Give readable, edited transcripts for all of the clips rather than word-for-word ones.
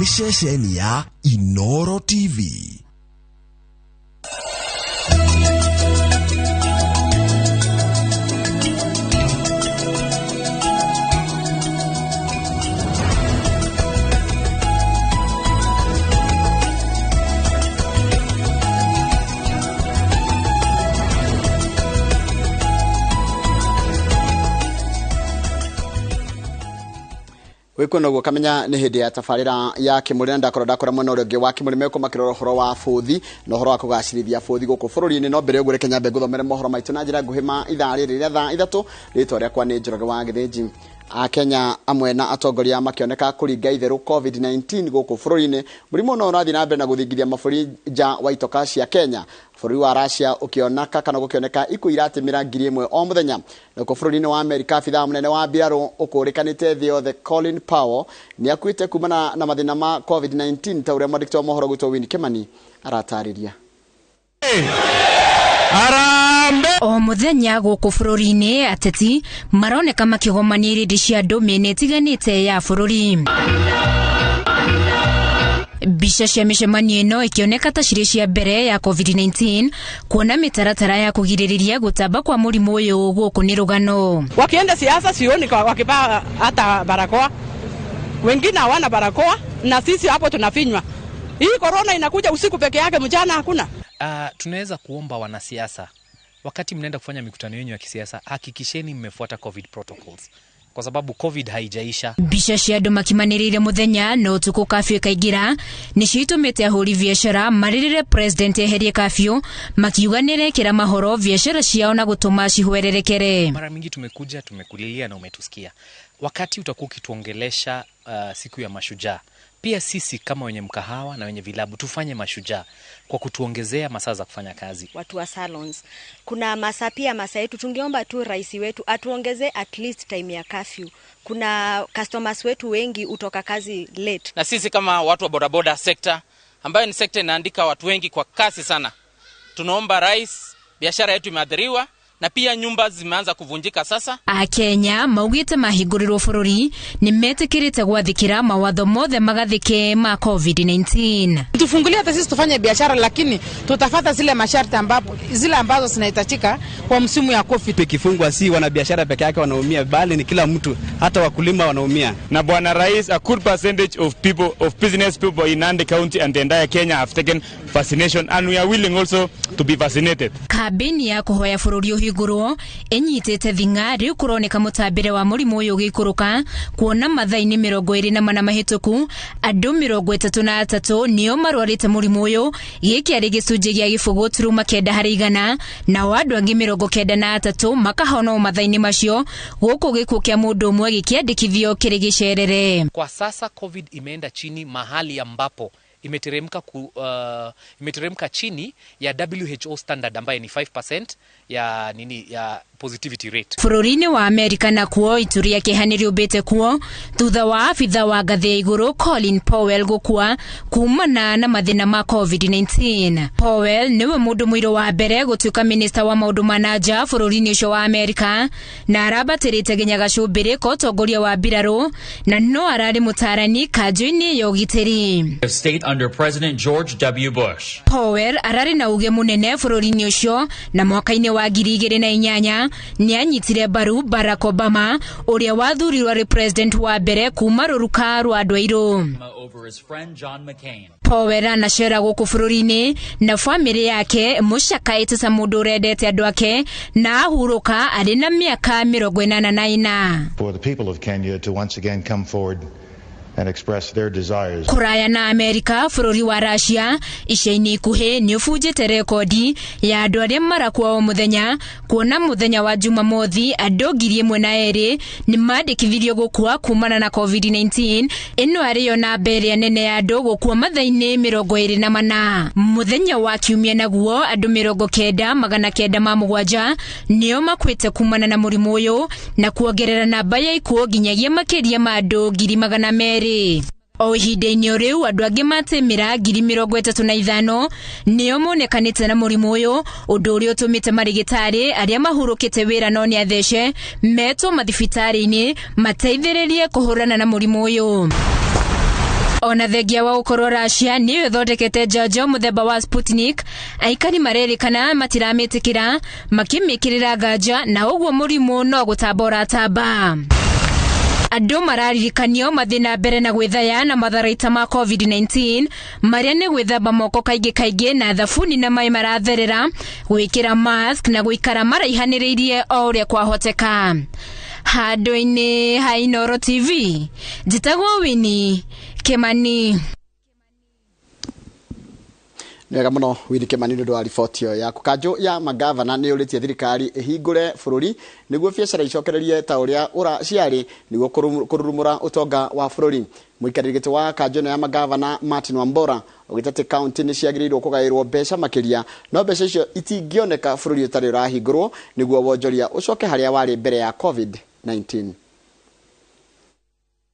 Nĩ ceceni ya Inoro TV. Wikuo noguo kamenya nĩ hĩndĩ ya tabarĩra ya Kĩmũrĩ, na ndakorwo ndakora mwena ũrĩa ũngĩ wa Kĩmũrĩ mekwo makĩrora ũhoro wa bũthi na ũhoro wa kũgacĩrithia bũthi gũkũ bũrũri-inĩ. No mbere ũguo reke nyambe ngũthomere mohoro maitũ na njĩra nguhĩ ma ithaa rĩrĩ rĩa thaa 3. Rĩtwa rĩakwa nĩ Njoroge wa Gĩthĩnji. Akenya amwe na atongoria makĩoneka kũringa itherũ COVID-19 gũkũ bũrũri-inĩ. Mũrimũ no ũrathiĩ na mbere na gũthingithia mabũrũri nja wa itoka cia Kenya, bũrũri wa Russia ũkĩoneka kana gũkĩoneka ikuũ iratĩmĩra 1000 o mũthenya. Nakuo bũrũri-inĩ wa Amerika, abithaa mũnene wa mbirarũ ũkũrĩkanĩte thĩ yothe Colin Powell nĩ akuĩte kumana na mathĩna ma COVID-19, ta ũrĩa mwandĩki wa mohoro gwitũ Winnie Kimani aratarĩria. O mũthenya gũkũ bũrũri-inĩ, ateti maroneka makĩgomania irĩndĩ cia andũ mĩena ĩtiganĩte ya bũrũri. Mbica cia mĩcemanio ĩno ĩkĩoneka ta cirĩ cia mbere ya COVID-19, kuona mĩtaratara ya kũgirĩrĩria gũtamba kwa mũrimũ ũyũ gũkũ nĩ rũgano. Wakienda siasa sioni wakivaa hata barakoa, wengine hawana barakoa na sisi hapo tunafinywa. Hii corona inakuja usiku peke yake, mchana hakuna. Tunaweza kuomba wanasiasa, wakati mnaenda kufanya mikutano yenu ya kisiasa, hakikisheni mmefuata COVID protocols, kwa sababu COVID haijaisha. Mbica cia andũ makimanĩrĩire mũthenya na ũtukũ kafyu ĩkaingĩra nĩcio itũmĩte ahũri biacara marĩrĩre president eherie kafyu, makiuga nĩrekĩra mahoro biacara ciao na gũtũma cihwererekere. Mara mingi tumekuja tumekulilia na umetusikia. Wakati utakuwa ukituongelesha siku ya mashujaa, pia sisi kama wenye mkahawa na wenye vilabu tufanye mashujaa kwa kutuongezea masaa za kufanya kazi. Watu wa salons, kuna masaa pia masaa yetu, tungeomba tu rais wetu atuongeze at least time ya curfew. Kuna customers wetu wengi utoka kazi late. Na sisi kama watu wa bodaboda sector, ambayo ni sekta inaandika watu wengi kwa kasi sana, tunaomba rais, biashara yetu imeathiriwa na pia nyumba zimeanza kuvunjika sasa. Akenya maugite mahingũrĩrwo bũrũri nĩ metĩkĩrĩte gwathĩkĩra mawatho mothe magathĩke ma COVID-19. Tufungulie hata sisi tufanye biashara, lakini tutafata zile masharti ambapo zile ambazo zinahitajika kwa msimu ya COVID. Ikifungwa si wanabiashara peke yake wanaumia, bali ni kila mtu, hata wakulima wanaumia. Na bwana rais, a good percentage of people, of business people in Nandi County and the entire Kenya have taken vaccination, and we are willing also to be vaccinated. Kambĩini ya kũhoya bũrũri ũhingũrwo ĩnyitĩte thing'a rĩu kũroneka mũtambĩre wa mũrimũ ũyũ ũgĩikũrũka, kuona mathaa-inĩ 24 mahĩtũku andũ 33 nĩo marwarĩte mũrimũ ũyũ, gĩkĩ arĩ gĩcunjĩ gĩa 0.9 harĩ igana, nao andũ angĩ 93 makahona o mathaa-inĩ macio, gũkũ gĩkuũ kĩa mũndũ ũmwe gĩkĩandĩkithio kĩrĩ gĩcerere. Kwa sasa COVID imeenda chini mahali ambapo imeteremka chini ya WHO standard ambaye ni 5% ya nini ya positivity rate. Bũrũri-inĩ wa Amerika nakuo ituri rĩa kĩeha nĩrĩũmbĩte kuo thutha wa abitha wa ngathĩ ya igũrũ Colin Powell gũkua kumana na mathĩna ma COVID-19. Powell nĩwe mũndũ mũirũ wa mbere gũtuĩka minista wa maũndũ ma na nja bũrũri-inĩ ũcio wa Amerika, na arambatĩrĩte nginya gacũmbĩrĩ ka ũtongoria wa mbirarũ, na no ararĩ mũtaarani kanjũ-inĩ ya ũgitĩri. State under President George W. Bush. Powell ararĩ na uge mũnene bũrũri-inĩ ũcio, na mwaka-inĩ wa 2008 nĩanyitire mbaru Barack Obama ũrĩa wathurirwo arĩ president wa mbere kuma rũruka rwa andũ airũ. Over his friend John McCain. Powell anacera gũkũ bũrũri-inĩ na bamĩrĩ yake mũcakaĩte ta mũndũ ũrendete andũ ake, na ahurũka arĩ na mĩaka 84. For the people of Kenya to once again come forward and express their desires. Kũraya na Amerika, bũrũri wa Russia ica-inĩ ikuhĩ nĩ ũbunjĩte rekondi ya andũ arĩa marakua o mũthenya, kuona mũthenya wa Jumamothi andũ 1,002 nĩ mandĩkithirio gũkua kumana na COVID-19, ĩno arĩyo namba ĩrĩa nene ya andũ gũkua mathaa-inĩ 24. Mũthenya wa Kiumia naguo andũ 9,907 nĩo makuĩte kumana na mũrimũ ũyũ, na kuongerera namba ya ikuũ nginyagia makĩria ma andũ 200,000. O ihinda-inĩ o rĩu andũ angĩ matĩmĩra 35,000 nĩo monekanĩte na mũrimũ ũyũ, ũndũ ũrĩa ũtũmĩte marĩgĩtarĩ arĩa mahurũkĩte wĩra no nĩ athece metwo mathibitarĩ-inĩ mateithĩrĩrie kũhũrana na mũrimũ ũyũ. Ona thengia wa gũkorwo Russia nĩyo ĩthondekete njanjo mũthemba wa Sputnik, aikari marerĩkana matiramitĩkĩra makĩmĩkĩrĩra nganja na ũguo mũrimũ no gũtamba ũratamba. Andũ mararirikanio mathiĩ na mbere na gwĩthaya na matharaita ma COVID-19 marĩa nĩ gwĩthamba moko kaingĩ kaingĩ na thabuni na maĩ maratherera, gwĩkĩra mask na gũikara maraihanĩrĩirie o ũrĩa kwahoteka. Handũ-inĩ ha Inooro TV, njĩtagwo Winnie Kimani. Nĩ wega mũno Winnie Kimani nĩ ũndũ wa riboti ĩyo yaku. Kanjũ ya magavana nĩ yũrĩtie thirikari ĩhingũre bũrũri nĩguo biacara icokererie ta ũrĩa ciarĩ nĩguo kũrurumũra ũtonga wa bũrũri. Mũikarĩri gĩtĩ wa kanjũ ĩno ya magavana Martin Wambora augĩte atĩ kaunti nĩ ciagĩrĩirwo kũgaĩrwo mbeca makĩria, no mbeca icio itingĩoneka bũrũri ũtarĩ ũrahingũrwo nĩguo wonjoria ũcoke harĩa warĩ mbere ya COVID-19.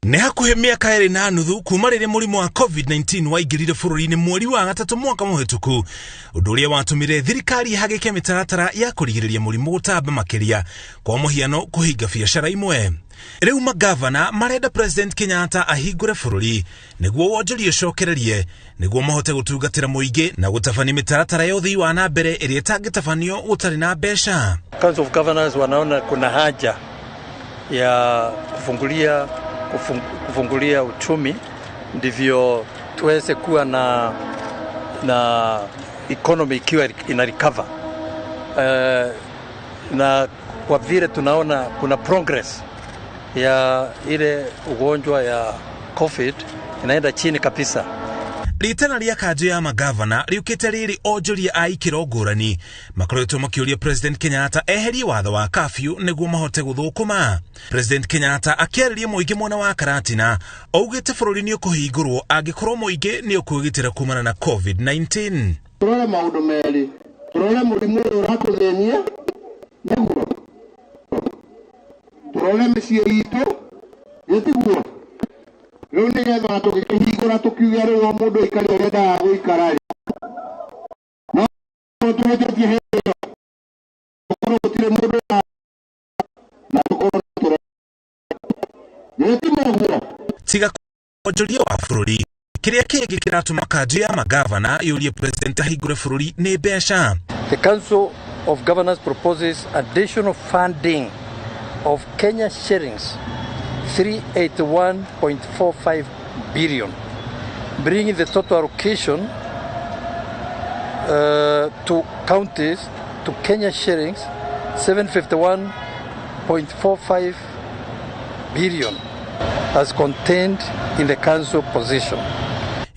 Nĩ hakuhĩ mĩaka 2.5 kuma rĩrĩa mũrimũ wa COVID-19 waingĩrire bũrũri-inĩ mweri wa 3 mwaka mũhĩtũku, ũndũ ũrĩa watũmire thirikari ĩhagĩke mĩtaratara ya kũrigĩrĩria mũrimũ gũtamba makĩria, kwa mũhiano kũhinga biacara imwe. Rĩu magavana marenda President Kenyatta ahingũre bũrũri nĩguo wonjoria ũcokererie nĩguo mahote gũtungatĩra mũingĩ na gũtabania mĩtaratara ya ũthii wa na mbere ĩrĩa ĩtangĩtabanio gũtarĩ na mbeca. Council of Governors wanaona kuna haja ya kufungulia uchumi ndivyo tuweze kuwa na economy ikiwa ina recover. Na kwa vile tunaona kuna progress ya ile ugonjwa ya COVID inaenda chini kabisa. Ritana rĩa kanjũ ya magavana rĩũkĩte rĩrĩ onjoria a ikĩro ngũrani makoretwo makĩũria President Kenyatta eherie watho wa curfew nĩguo mahote gũthũkũma. President Kenyatta akĩarĩria mũingĩ mwena wa Karatina augĩte bũrũri nĩ ũkũhingũrwo angĩkorwo mũingĩ nĩ ũkwĩgitĩra kumana na COVID-19. Tũrore maũndũ merĩ, tũrore mũrimũ ũyũ ũratũthĩnia nĩguo tũrore mĩciĩ itũ gĩtiguo rĩu nĩgetha tũgĩkĩhingũra tũkiuge rĩu o mũndũ aikare ũrĩa endaga gũikara rĩ, no tũhĩtĩtie hĩndĩ ĩyo tũkorwo gũtirĩ mũndũ na tũkorwo tũre gĩtimoguo. Tiga wonjoria wa bũrũri, kĩrĩa kĩngĩ kĩratũma kanjũ ya magavana yũrie President ahingũre bũrũri nĩ mbeca. The Council of Governors proposes additional funding of Kenya shillings 381.45 billion, bringing the total allocation to counties to Kenya shillings 751.45 billion as contained in the council position.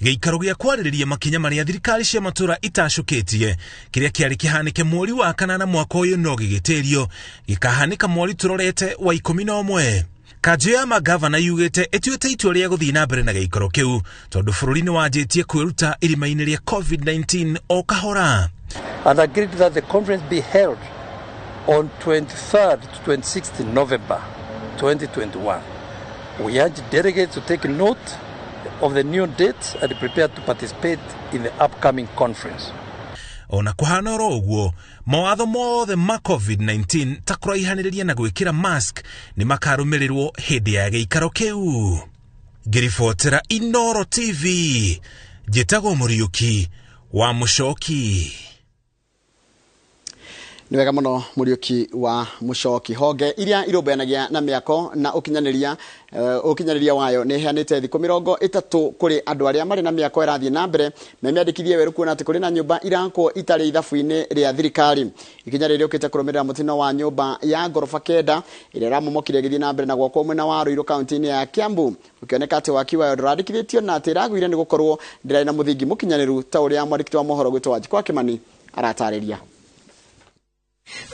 Gĩikaro gĩa kwarĩrĩria makinya marĩa thirikari cia matũra itacũkĩtie kĩrĩa kĩarĩ kĩhanĩke mweri wa 8 mwaka ũyũ no gĩgĩtĩrio gĩkahanĩka mweri tũrorete wa 11. Kanjũ ya magavana yugĩte ĩtuĩte itua rĩa gũthiĩ na mbere na gĩikaro kĩu tondũ bũrũri nĩ wanjĩtie kwĩruta irima-inĩ rĩa COVID-19 o kahora. And agreed that the conference be held on 23rd to 26th November 2021. We urge delegates to take note of the new dates and prepare to participate in the upcoming conference. Ona kuhana oro ũguo, mawatho mothe ma COVID-19 ta kũraihanĩrĩria na gwĩkĩra mask nĩ makarũmĩrĩrwo hĩndĩ ya gĩikaro kĩu. Ngĩribotera Inooro TV, njĩtagwo Mũriũki wa Mũcoki. Nĩ wega mũno Mũriũki wa Mũcoki. Honge iria irũmbũyanagia na mĩako na ũkinyanĩria wayo nĩ ĩheanĩte thikũ 30 kũrĩ andũ arĩa marĩ na mĩako ĩrathiĩ na mbere memĩandĩkithie werũ kuona atĩ kũrĩ na nyũmba irakwo itarĩ ithabu-inĩ rĩa thirikari. Ikinya rĩrĩ rĩũkĩte kũrũmĩrĩra mũtino wa nyũmba ya ngoroba 9 ĩrĩa ĩramomokire ĩgĩthiĩ na mbere na gwakwo mwena wa Ruiru kaunti-inĩ ya Kiambu, gũkĩoneka atĩ waki wayo ndũrandĩkithĩtio na atĩ ĩragũire nĩ gũkorwo ndĩrarĩ na mũthingi mũkinyanĩru ta ũrĩa mwandĩki wa mohoro gwĩtwo Wanjikũ wa Kĩmani aratarĩria.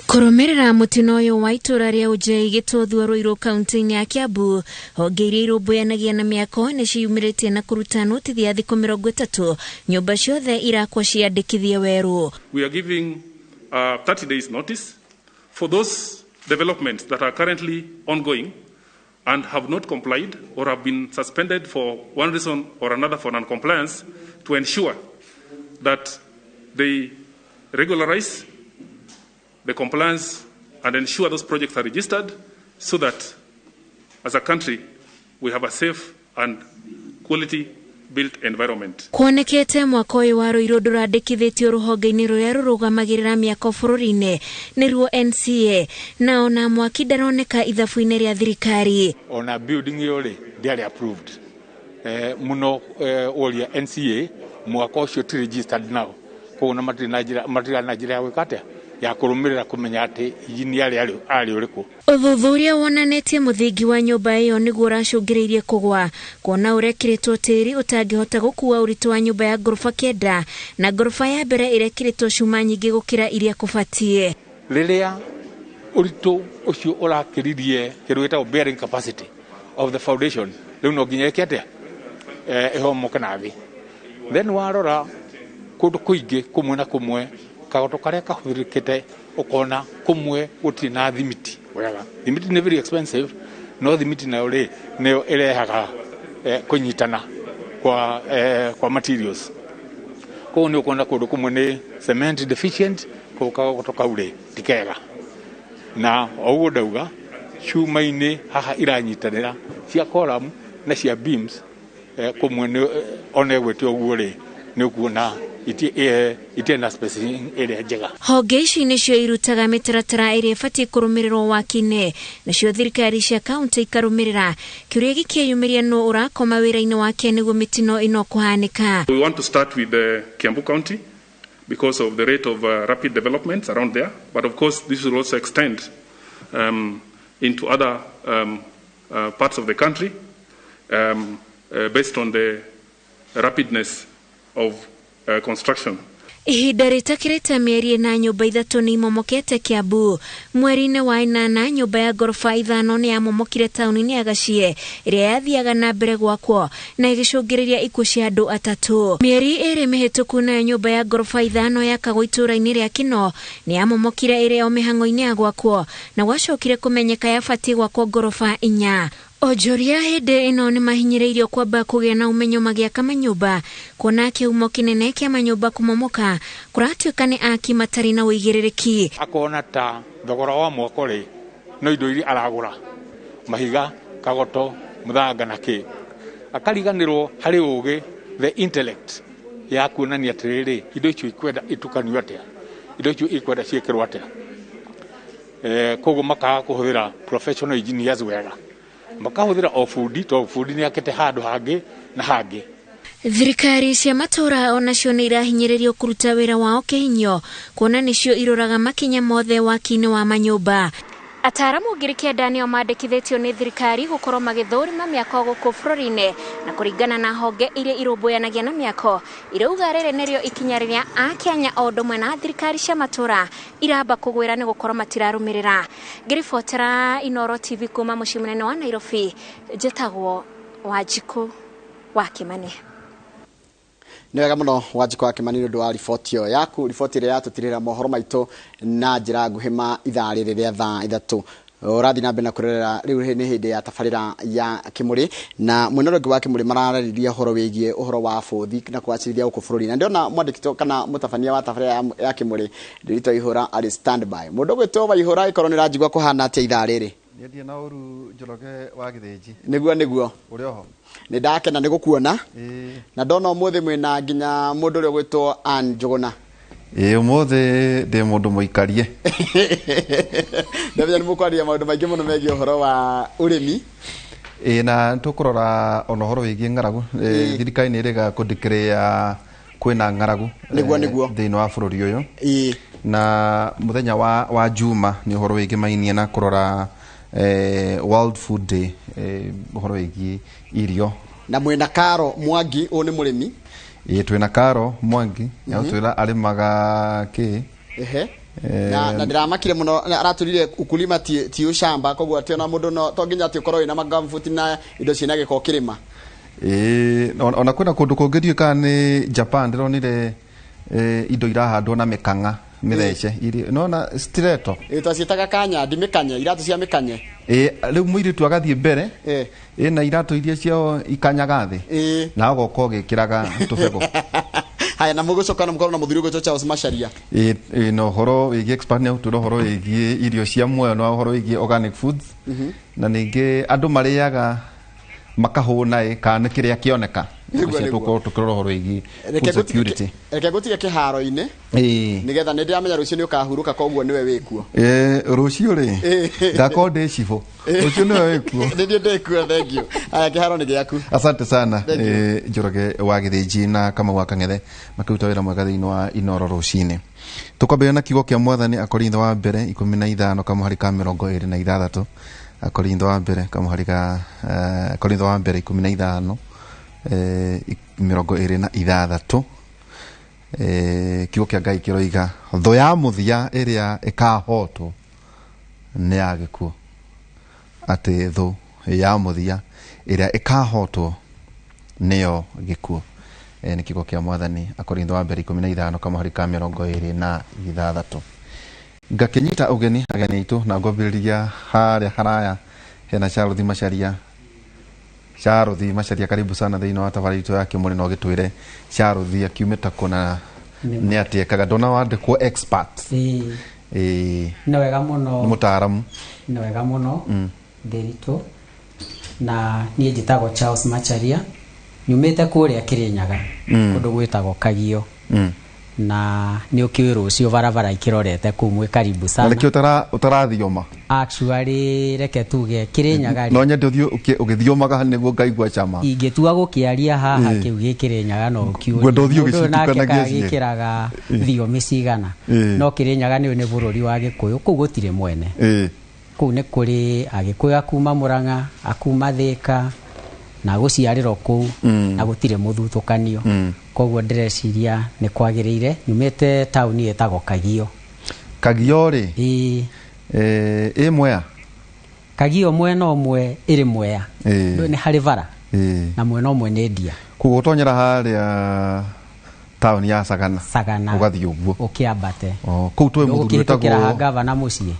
Kũrũmĩrĩra mũtino ũyũ wa itũra rĩa Ũnjei gĩtũthua Ruiru kaunti-inĩ ya Kiambu, honge iria irũmbũyanagia na mĩako nĩ ciumĩrĩtie na kũruta notithi ya thikũ 30 nyũmba ciothe irakwo ciandĩkithie werũ. We are giving 30 days notice for those developments that are currently ongoing and have not complied or have been suspended for one reason or another for non-compliance, to ensure that they regularize the compliance and ensure those projects are registered so that as a country we have a safe and quality built environment. Kuonekete mwaka ũyũ wa Ruiru ndũrandĩkithĩtio rũhonge-inĩ rũrĩa rũrũgamagĩrĩra mĩako bũrũri-inĩ nĩruo NCA, na ona mwaki ndaroneka ithabu-inĩ rĩa thirikari. Ona building ĩyo rĩ ndĩarĩ approved muno, ũria NCA mwaka ũcio ti registered now, koguo na matirĩ na njĩra, matirĩ na njĩra ya gwĩka atĩa ya kũrũmĩrĩra kũmenya atĩ injinia arĩ ũrĩkũ. Ũthuthuria wonanĩtie mũthingi wa nyũmba ĩyo nĩguo ũracũngĩrĩirie kũgwa, kuona ũrekĩrĩtwo tĩri ũtangĩhota gũkua ũritũ wa nyũmba ya ngoroba 9, na ngoroba ya mbere ĩrekĩrĩtwo cuma nyingĩ gũkĩra iria kũbatiĩ. Rĩrĩa ũritũ ũcio ũrakĩririe kĩndũ gĩtagwo bearing capacity of the foundation, rĩu no nginya ĩke atĩa, ĩhomoke na thĩ. Then warora kũndũ kũingĩ kũmwe na kũmwe kagoto karĩa kahũthĩrĩkĩte ũkona kũmwe gũtirĩ na thimiti wega. Thimiti nĩ very expensive, no thimiti nayo rĩ nĩyo ĩrehaga kũnyitana kwa materials. Koguo nĩ ũkuona kũndũ kũmwe nĩ cement deficient, koguo kagoto kau rĩ ti kega. Na o ũguo ndauga cuma-inĩ haha iranyitanĩra cia column na cia beams, kũmwe nĩ ona ĩgwĩte ũguo rĩ nĩ ũkuona itirĩ na spacing ĩrĩa njega. Honge ici nĩcio irutaga mĩtaratara ĩrĩa ĩbatiĩ kũrũmĩrĩrwo waki-inĩ, nacio thirikari cia kaunti ikarũmĩrĩra. Kĩũria gĩkĩyumĩria nũ ũrakoma wĩra-inĩ wake nĩguo mĩtino ĩno kũhanĩka. We want to start with the Kiambu County because of the rate of rapid developments around there, but of course this will also extend into other parts of the country based on the rapidness of construction. Ihinda rĩtakĩrĩte mĩeri 4 nyũmba 3 nĩ imomokete Kiambu. Mweri-inĩ wa 8 nyũmba ya ngoroba 5 nĩ yamomokire taũni-inĩ ya Gachie ĩrĩa yathiaga na mbere gwakwo na ĩgĩcũngĩrĩria ikuũ cia andũ 3. Mĩeri 2 mĩhĩtũku nayo nyũmba ya ngoroba 5 yakagwo itũũra-inĩ rĩa Kino nĩ yamomokire ĩrĩ o mĩhang'o-inĩ ya gwakwo, na gwacokire kũmenyeka yabatiĩ gwakwo ngoroba 4. Onjoria hĩndĩ ĩno nĩ mahinyĩrĩirio kwamba kũgĩa na ũmenyo magĩaka manyũmba, kuona kĩhumo kĩnene kĩa manyũmba kũmomoka kũratuĩka nĩ aki matarĩ na ũigĩrĩrĩki. Akona ta thogora wa mwako rĩ no indo iria aragũra, mahiga, kagoto, mũthanga na kĩ, akariganĩrwo harĩ ũgĩ the intellect ya kuonania atĩrĩrĩ indo icio ikwenda itukanio atĩa, indo icio ikwenda ciĩkĩrwo atĩa. Koguo makaga kũhũthĩra professional engineers wega, makahũthĩra o bundi tondũ bundi nĩ akĩte handũ hangĩ na hangĩ. Thirikari cia matũũra onacio nĩ irahinyĩrĩrio kũruta wĩra wao kĩhinyio, kuona nĩcio iroraga makinya mothe waki-inĩ wa manyũmba. Ataaramu 9,000 nĩo mandĩkithĩtio nĩ thirikari gũkorwo magĩthũrima mĩako gũkũ bũrũri-inĩ, na kũringana na honge iria irũmbũyanagia na mĩako irauga rĩrĩ nĩrĩo ikinya rĩrĩa Akenya o ũndũ ũmwe na thirikari cia matũũra iramba kũgwĩra nĩ gũkorwo matirarũmĩrĩra. Ngĩribotera Inooro TV kuma mũciĩ mũnene wa Nairobi, njĩtagwo Wanjikũ wa Kĩmani. Nĩ wega mũno Wanjikũ wa Kĩmani nĩ ũndũ wa riboti ĩyo yaku, riboti ĩrĩa yatũtirĩra mohoro maitũ na njĩra nguhĩ ma ithaa rĩrĩ rĩa thaa 3. Ũrathiĩ na mbere na kũrorera rĩu nĩ hĩndĩ ya tabarĩra ya Kĩmũrĩ, na mwena ũrĩa ũngĩ wa Kĩmũrĩ mararĩrĩria ũhoro wĩgiĩ ũhoro wa bũthi na kũgacĩrithia gũkũ bũrũri-inĩ. Na ndĩrona mwandĩki kana mũtabania wa tabarĩra ya Kĩmũrĩ Ndĩritũ Waihũra arĩ standby. Mũndũ ũgwĩtwo Waihũra, ĩkorwo nĩ ũranjigua kũhana atĩa ithaa rĩrĩ? Niĩ ndirĩ na ũru Njoroge wa Gĩthĩnji. Nĩguo. Ũrĩ oho? Nĩ ndakena nĩ gũkuona. Na ndona ũmũthĩ mwĩna nginya mũndũ ũrĩa ũgwĩtwo Ann Njũgũna. Ĩĩ ũmũthĩ ndĩ mũndũ mũikarie. Ndamenya nĩ mũkwaria maũndũ maingĩ mũno megiĩ ũhoro wa ũrĩmi. Ĩĩ na tũkũrora ona ũhoro wĩgiĩ ng'aragu. Thirikari nĩ ĩrega kũdeclare kwĩna ng'aragu Nĩguo. thĩinĩ wa bũrũri ũyũ. Na mũthenya wa Juma nĩ ũhoro wĩgiĩ mainie na kũrora World Food Day, ũhoro wĩgiĩ irio. Na mwĩna Karo Mwangi, ũyũ nĩ mũrĩmi. Ĩĩ twĩna Karo Mwangi, nĩatwĩra arĩmaga kĩ. Ehe. Na ndĩramakire mũno, aratũrire ukulima ti ũcamba, koguo atĩ ona mũndũ no to nginya atĩ ũkorwo wĩna magambuti na indo ciĩna gĩko ũkĩrĩma. Ĩĩ, ona kwĩna kũndũ kũngĩ ndiũĩ kana nĩ Japan ndĩronire indo irahandwo na mĩkang'a mĩthece nona stiletto. Ĩĩ twaciĩtaga kanyandi, mĩkanye, iratũ cia mĩkanye. Ĩĩ rĩu mũirĩtu agathiĩ mbere ĩna iratũ iria ciao ikanyaga thĩ na agoka ũgĩkĩraga tũbegũ. Haya, na mũgũcoka na mũkorwo na mũthuri ũgwĩtwo Charles Macharia. Ĩĩ na ũhoro wĩgiĩ expert nĩ agũtwĩra ũhoro wĩgiĩ irio cia muoyo na ũhoro wĩgiĩ organic foods. Na ningĩ andũ marĩaga makahũna ĩ kana nĩ kĩrĩa kĩoneka. Nĩguo, nĩguo. Tũkorwo tũkĩrora ũhoro wĩgiĩ Reke food security. Reke ngũtige kĩharo-inĩ nĩgetha nĩ ndĩramenya rũciũ nĩ ũkahurũka, koguo nĩwe wĩkuo. Rũciũ rĩ, ngakorwo ndĩ cibũ. Rũciũ nĩwe wĩkuo. Nĩ niĩ ndĩkuo, thengiũ. Aya, kĩharo nĩ gĩaku. Asante sana. Thank you. Njoroge wa Gĩthĩnji na Kamau wa Kang'ethe makĩruta wĩra mwega thĩinĩ wa Inoro rũcinĩ. Tũkwambĩrĩria na kiugo kĩa Mwathani, Akorintho wa mbere 15 kamũhari ka 26. Akorintho wa mbere kamũhari ka Akorintho wa mbere 15 26. Kiugo kĩa Ngai kĩroiga thũ ya mũthia ĩrĩa ĩkahotwo nĩ ya gĩkuũ, atĩ thũ ya mũthia ĩrĩa ĩkahotwo nĩyo gĩkuũ. Nĩ kiugo kĩa Mwathani, Akorintho wa mbere 15 kamũhari ka 26. Ngakĩnyita ũgeni ageni aitũ na ngwambĩrĩria harĩa haraya hena Charles Macharia. Charles Macharia, karibu sana thĩinĩ wa tabarĩra itũ ya Kĩmũrĩ. No gĩtwĩre Charles akiumĩte kũna, nĩ atĩ ekaga, ndona wandĩkwo expert. Ĩĩ. Nĩ wega mũno. Nĩ mũtaaramu. Nĩ wega mũno. Ndĩritũ na niĩ njĩtagwo Charles Macharia, nyumĩte kũrĩa Kĩrĩnyaga, kũndũ gwĩtagwo Kagio, na nĩ ũkĩũĩ rũciũ barabara ikĩrorete kũu, mwĩ karibu Na sana. nĩkĩo ũtarathioma? Actually, reke tuge Kĩrĩnyaga rĩ, No nyende ũthiĩ ũgĩthiomaga nĩguo ngaigua cama. Ingĩtua gũkĩaria haha, kĩu gĩ Kĩrĩnyaga no ũkĩũrie. Ngwenda ũthiĩ Mũndũ ũyũ nake ũgĩcitukanagia cierĩ. gĩkĩraga thiomi cigana. No Kĩrĩnyaga nĩ bũrũri wa Gĩkũyũ, kũu gũtirĩ mwene. Kũu nĩ kũrĩ Agĩkũyũ akuma Mũrang'a, akuma Thĩka na gũciarĩrwo kũu, na gũtirĩ mũthutũkanio. Koguo ndĩreciria nĩ kwagĩrĩire. Nyumĩte taũni ĩtagwo Kagio. Kagio rĩ, ĩĩ, ĩ Mwea? Kagio mwena ũmwe ĩrĩ Mwea. Ndũĩ nĩ harĩ bara, na mwena ũmwe nĩ Ndia. Koguo ũtonyera harĩa taũni ya Sagana, Sagana, ũgathiĩ ũguo ũkĩambate. Oh, kũu twĩ mũthuri Ũkĩhĩtũkĩra ha wĩtagwo gavana mũciĩ.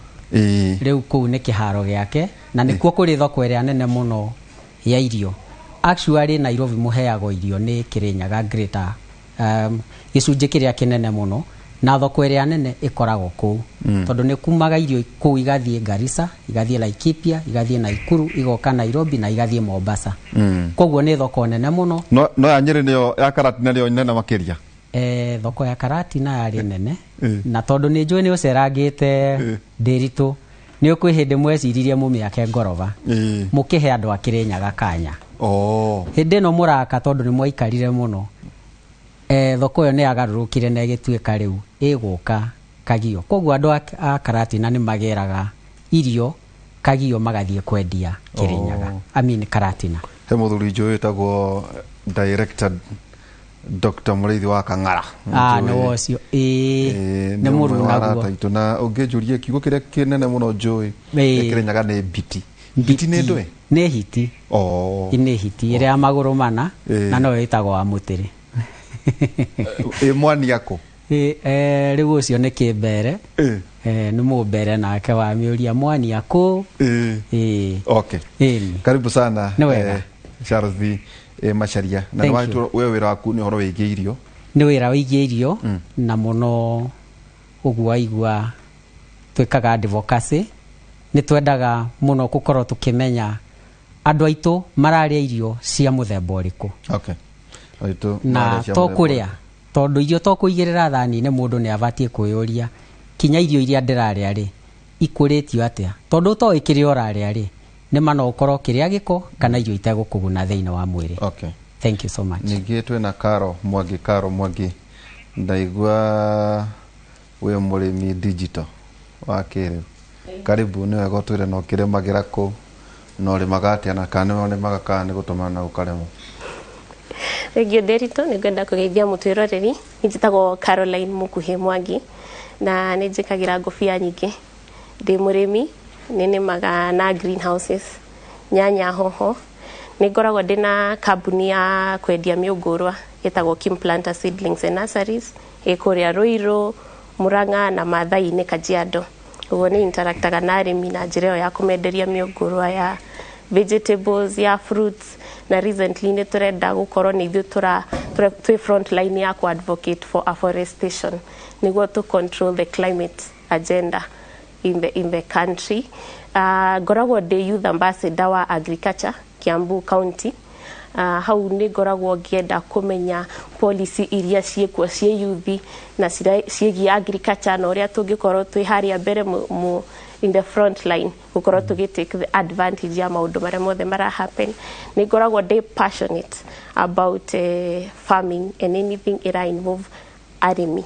Rĩu kũu nĩ kĩharo gĩake na nĩkuo kũrĩ thoko ĩrĩa nene mũno ya irio. Actually, Nairobi mũheagwo irio nĩ Kĩrĩnyaga Greater, gĩcunjĩ kĩrĩa kĩnene mũno, na thoko ĩrĩa nene ĩkoragwo kũu, tondũ nĩ kumaga irio kũu igathiĩ Garissa, igathiĩ Laikipia, igathiĩ Nakuru, igoka Nairobi na igathiĩ Mombasa. Koguo nĩ thoko nene mũno. No ya Nyĩrĩ nĩyo ya Karatina nĩyo nene makĩria? Thoko ya Karatina yarĩ nene, na tondũ nĩ njũĩ nĩ ũcerangĩte Ndĩritũ, nĩ ũkwĩ hĩndĩ mweciririe mũmĩake ngoroba, mũkĩhe andũ a Kĩrĩnyaga kanya. Hĩndĩ ĩno mũraka, tondũ nĩ mwaikarire mũno, thoko ĩyo nĩ yagarũrũkire na ĩgĩtuĩka rĩu ĩgũka Kagio. Koguo andũ a Karatina nĩ mageraga irio Kagio magathiĩ kwendia Kĩrĩnyaga. I mean Karatina. He mũthuri njũĩ wĩtagwo Director Dr. Mũrĩithi wa Kang'ara. Ah, Njũĩ. nĩ ũcio, ĩĩ, Ĩĩ, nĩ ũmwe wa mũrunaguo. arata aitũ, na ũngĩnjũrie kiugo kĩrĩa kĩnene mũno njũĩ Kĩrĩnyaga nĩ mbiti. Mbiti nĩ ndũĩ? Nĩ hiti. Nĩ hiti ĩrĩa ya magũrũ mana, na noyo ĩtagwo wa mũtĩrĩ. Ĩ mwani akũ? Rĩu ũcio nĩ kĩmbere. Nĩ mũmbere nake wamĩũria mwani akũ. Ĩĩ. Okay. Ĩni. Karibu sana. Nĩ wega. Charles V. Macharia, na Thank nĩ you. we wĩra waku nĩ ũhoro wĩgiĩ irio? Nĩ wĩra wĩgiĩ irio, na mũno ũguo waigua twĩkaga advocacy. Nĩ twendaga mũno gũkorwo tũkĩmenya andũ aitũ mararĩa irio cia mũthemba ũrĩkũ. Okay. Aitũ Na marĩa cia to mũthemba. kũrĩa, tondũ irio to kũigĩrĩra thani-inĩ, mũndũ nĩ abatiĩ kwĩyũria kinya irio iria ndĩrarĩa rĩ, ikũrĩtio atĩa, tondũ ũtoĩ kĩrĩa ũrarĩa rĩ, nĩ ma no ũkorwo kĩrĩa gĩko kana irio itegũkũguna thĩinĩ wa mwĩrĩ. Okay. Thank you so much. Ningĩ twĩna Karo Mwangi. Karo Mwangi, ndaigua wĩ mũrĩmi digital wa kĩrĩu. Karibu. Nĩ wega ũtwĩre no kĩrĩmagĩra kũ, na ũrĩmaga atĩa, na kana nĩwe ũrĩmaga kana nĩ gũtũmana na ũkarĩma? Thengiũ Ndĩritũ, nĩ ngwenda kũgeithia mũtwĩroreri. Niĩ njĩtagwo Caroline Mũkuhĩ Mwangi na nĩ njĩkagĩra ngũbia nyingĩ. Ndĩ mũrĩmi, nĩ nĩmaga na greenhouses, nyanya, hoho. Nĩ ngoragwo ndĩna kambuni ya kwendia mĩũngũrwa ĩtagwo Kim Planter Seedlings and Nurseries, ĩ kũrĩa Ruiru, Murang'a na Maathai-inĩ Kajiado. Ũguo nĩ interactaga na arĩmi na njĩra ĩyo ya kũmenderia mĩũngũrwa ya vegetables, ya fruits, na recently nĩ tũrenda gũkorwo nĩ ithuĩ twĩ front line ya ku advocate for afforestation nĩguo to control the climate agenda in the country. Ngoragwo ndĩ youth ambassador wa agriculture Kiambu County. Hau nĩ ngoragwo ngĩenda kũmenya policy iria ciĩkuo ciĩ youth na ciĩgiĩ agriculture na ũrĩa tũngĩkorwo twĩ harĩa mbere in the front line gũkorwo tũgĩ take the advantage ya maũndũ marĩa mothe mara happen. Nĩ ngoragwo ndĩ passionate about farming and anything ĩra involve arĩmi,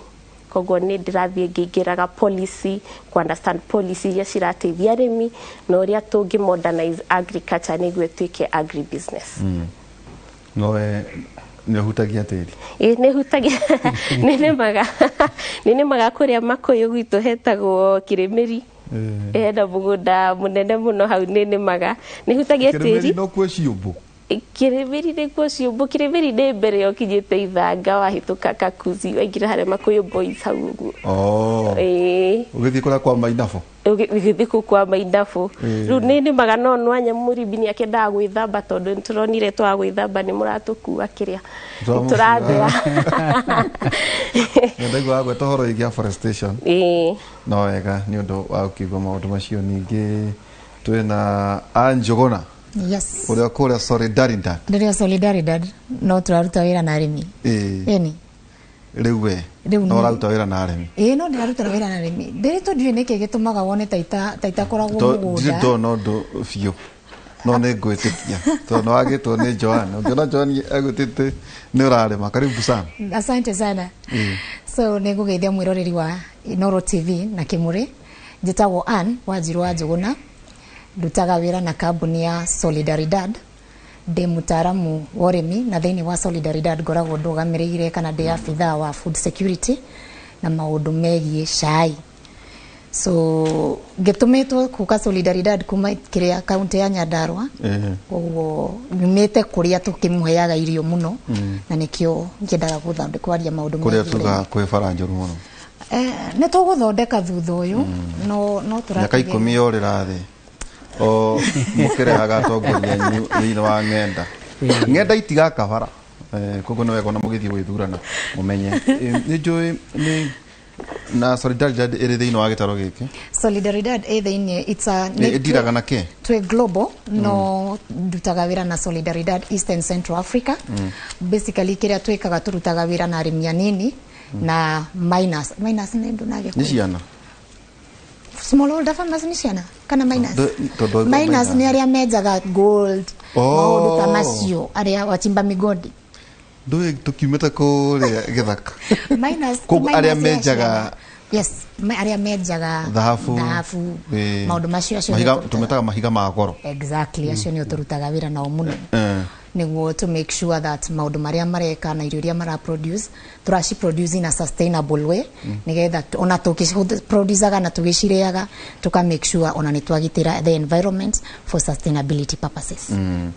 koguo nĩ ndĩrathiĩ ngĩingĩraga policy, ku understand policy iria cirateithia arĩmi na ũrĩa tũngĩ modernize agriculture nĩguo ĩtuĩke agribusiness. Nowe nĩ ũhutagia tĩri? Ĩ, nĩ hutagia, nĩ nĩmaga kũrĩa Makũyũ gwitũ hetagwo Kĩrĩmĩri, hena mũgũnda mũnene mũno hau, nĩ nĩmaga, nĩ hutagia Kĩrĩmĩri? Tĩri. No kuo ciũmbũ? Kĩrĩmĩri nĩkuo ciũmbũ. Kĩrĩmĩri nĩ mbere ũkinyĩte Ithanga, wahĩtũka Kakuzi, waingĩra harĩa Makũyũ Boys hau ũguo. Oh. Ĩĩ. Ũgĩthiĩ kũrĩa kwa Mainabo? Ũgĩthiĩ kũu kwa Mainabũ. Rĩu nĩ nĩmaga, no nwanya mũrĩmi nĩ akĩendaga gwĩthamba, tondũ nĩ tũronire twaga gwĩthamba nĩ mũratũkua kĩrĩa tũrathea. Ndaigua wagweta ũhoro wĩgiĩ afforestation. Ĩĩ. No wega nĩ ũndũ wa gũkĩigua maũndũ macio. Ningĩ twĩna Anjũgũna. Yes. Ũrĩa kũrĩa Solidaridad. Ndĩrĩ o Solidaridad, no tũraruta wĩra na arĩmi. Ĩni. Rĩu we Rĩu no ũraruta wĩra na arĩmi? Ĩĩ, no ndĩraruta wĩra na arĩmi. Ndĩrĩ tũ ndiũĩ nĩkĩ gĩtũmaga wone ta itakoragwo ndirĩ mũgũnda. ndona ũndũ biũ, no nĩ ngwĩtĩkia tondũ nĩ wagĩtwo nĩ Joan. Ũngĩona Joan agwĩtĩte nĩ ũrarĩma. Karibu sana. Asante sana. So nĩ ngũgeithia mwĩroreri wa Inooro TV na Kĩmũrĩ. Njĩtagwo Ann Wanjiru wa Njũgũna, ndutaga wĩra na kambuni ya Solidaridad, ndĩ mũtaaramu wa ũrĩmi, na thĩinĩ wa Solidaridad ngoragwo ndũgamĩrĩire kana ndĩ abithaa wa food security na maũndũ megiĩ cai. So ngĩtũmĩtwo kuka Solidaridad kuma kĩrĩa kaunti ya Nyandarua, koguo nyumĩte kũrĩa tũkĩmũheaga irio mũno, na nĩkĩo ngĩendaga gũthondeka kwaria maũndũ kũrĩa megiĩ tuga ũrĩmi. Kwĩ bara njũru mũno. Nĩ tũgũthondeka thutha ũyũ, no Mĩaka tũrakĩgeria. 10 yorĩra thĩ o mũkĩrehaga atongoria anyu thĩinĩ wa ng'enda, ng'enda itigaka bara. Koguo nĩ wega ona mũgĩthiĩ gwĩthurana mũmenye. Nĩ njũĩ nĩ na Solidaridad ĩrĩ thĩinĩ wa gĩtaro gĩkĩ. Solidaridad ĩ thĩinĩ, it's a Ĩndiraga na kĩ? Twĩ global, no ndutaga wĩra na Solidaridad East and Central Africa. Basically kĩrĩa twĩkaga, tũrutaga wĩra na arĩmi anini na minors. Minors nĩ ndũ na Nĩ Gĩkũyũ? ciana. Smallholder farmers nĩ ciana kana minors? Tondũ Minors nĩ arĩa menjaga gold, Oh. maũndũ ta macio, arĩa wachimba migodi. Ndũĩ tũkiumĩte kũrĩa gĩthaka. Minors. Koguo arĩa Minors nĩ menjaga ciana. Yes, arĩa menjaga thahabu. Thahabu, maũndũ macio, acio Mahiga nĩo tũrutaga. Tũmetaga mahiga ma goro. Exactly, acio nĩo tũrutaga wĩra nao mũno, nĩguo to make sure that maũndũ marĩa mareka na irio iria mara produce, tũraci produce in a sustainable way, nĩgetha ona tũkĩproducaga na tũgĩcirĩaga, tũka make sure ona nĩ twagitĩra the environment for sustainability purposes.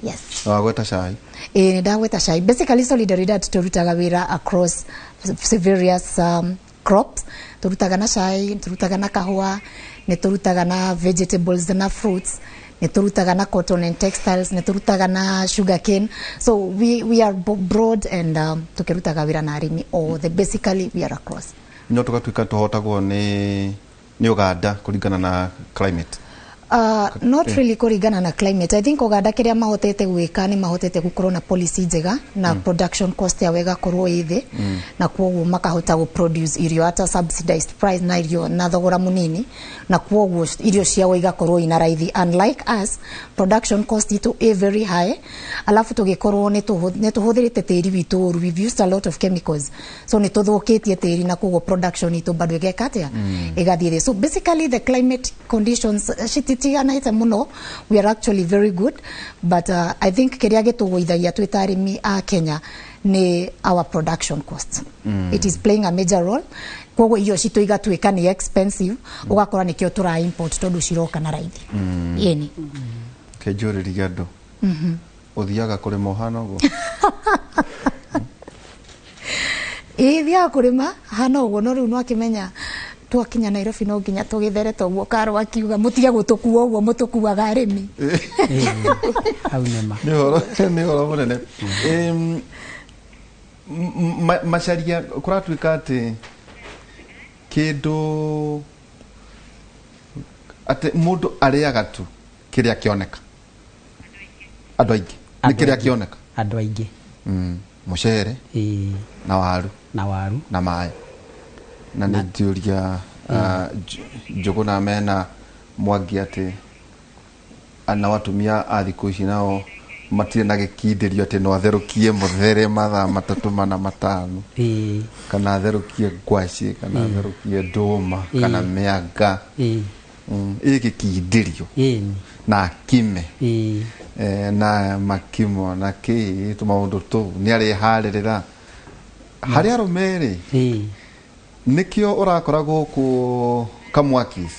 Yes. Na wagweta cai. Ĩĩ, nĩ ndagweta cai. Basically Solidaridad tũrutaga wĩra across various crops. Tũrutaga na cai, tũrutaga na kahũa, nĩ tũrutaga na vegetables na fruits, nĩ tũrutaga na cotton and textiles, nĩ tũrutaga na sugar cane. So we are broad and tũkĩrutaga wĩra na arĩmi othe. Basically we are across. No tũgatuĩka tũhotagwo nĩ Uganda kũringana na climate? Not really kũringana na climate. I think Uganda kĩrĩa mahotete gwĩka nĩ mahotete gũkorwo na policy njega na production cost yao ĩgakorwo ĩ thĩ, na kwoguo makahota gũ produce irio at a subsidized price na irio na thogora mũnini, na kwoguo irio ciao igakorwo ina raithi. Unlike us, production cost itũ ĩ very high, alafu tũgĩkorwo nĩ tũhũthĩrĩte tĩri witũ ũru. We've used a lot of chemicals, so nĩ tũthũkĩtie tĩri, na kwoguo production itũ bado ĩgeka atĩa? Ĩgathiĩ thĩ. So basically the climate conditions cititiganĩte mũno. We are actually very good, but I think kĩrĩa gĩtũgũithagia twĩ ta arĩmi a Kenya nĩ our production cost. It is playing a major role, koguo irio citũ igatuĩka nĩ expensive, ũgakora nĩkĩo tũra import tondũ ciroka na raithi. Ĩni. Kĩnjũrĩrie andũ, ũthiaga kũrĩma ũhana ũguo? Ĩĩ, thiaga kũrĩma hana ũguo, no rĩu nwakĩmenya twakinya Nairobi no nginya tũgĩthere toguo Karũ akiuga mũtige gũtũkua ũguo mũtũkuaga arĩmi. Hau nĩma. Nĩ ũhoro mũnene. Macaria kũratuĩka atĩ kĩndũ atĩ mũndũ arĩaga tu kĩrĩa kĩoneka, andũ aingĩ nĩ Andũ kĩrĩa aingĩ. Kĩoneka. Andũ aingĩ. Mũcere na waru. Na waru. Na maĩ. Na nĩ ndiũria Njũgũna mena Mwangi atĩ nao atumia a thikũ ici nao matirĩ na gĩkindĩrio atĩ no atherũkie mũthere mathaa 3 4 5, kana atherũkie ngwacĩ, kana atherũkie ndũma, kana mĩanga. Ĩ gĩkindĩrio na akime na makimo na kĩ tũmaũndũ tũu nĩ arĩharĩrĩra. Harĩ arũme rĩ, nĩkĩo ũrakora gũkũ Kamwakis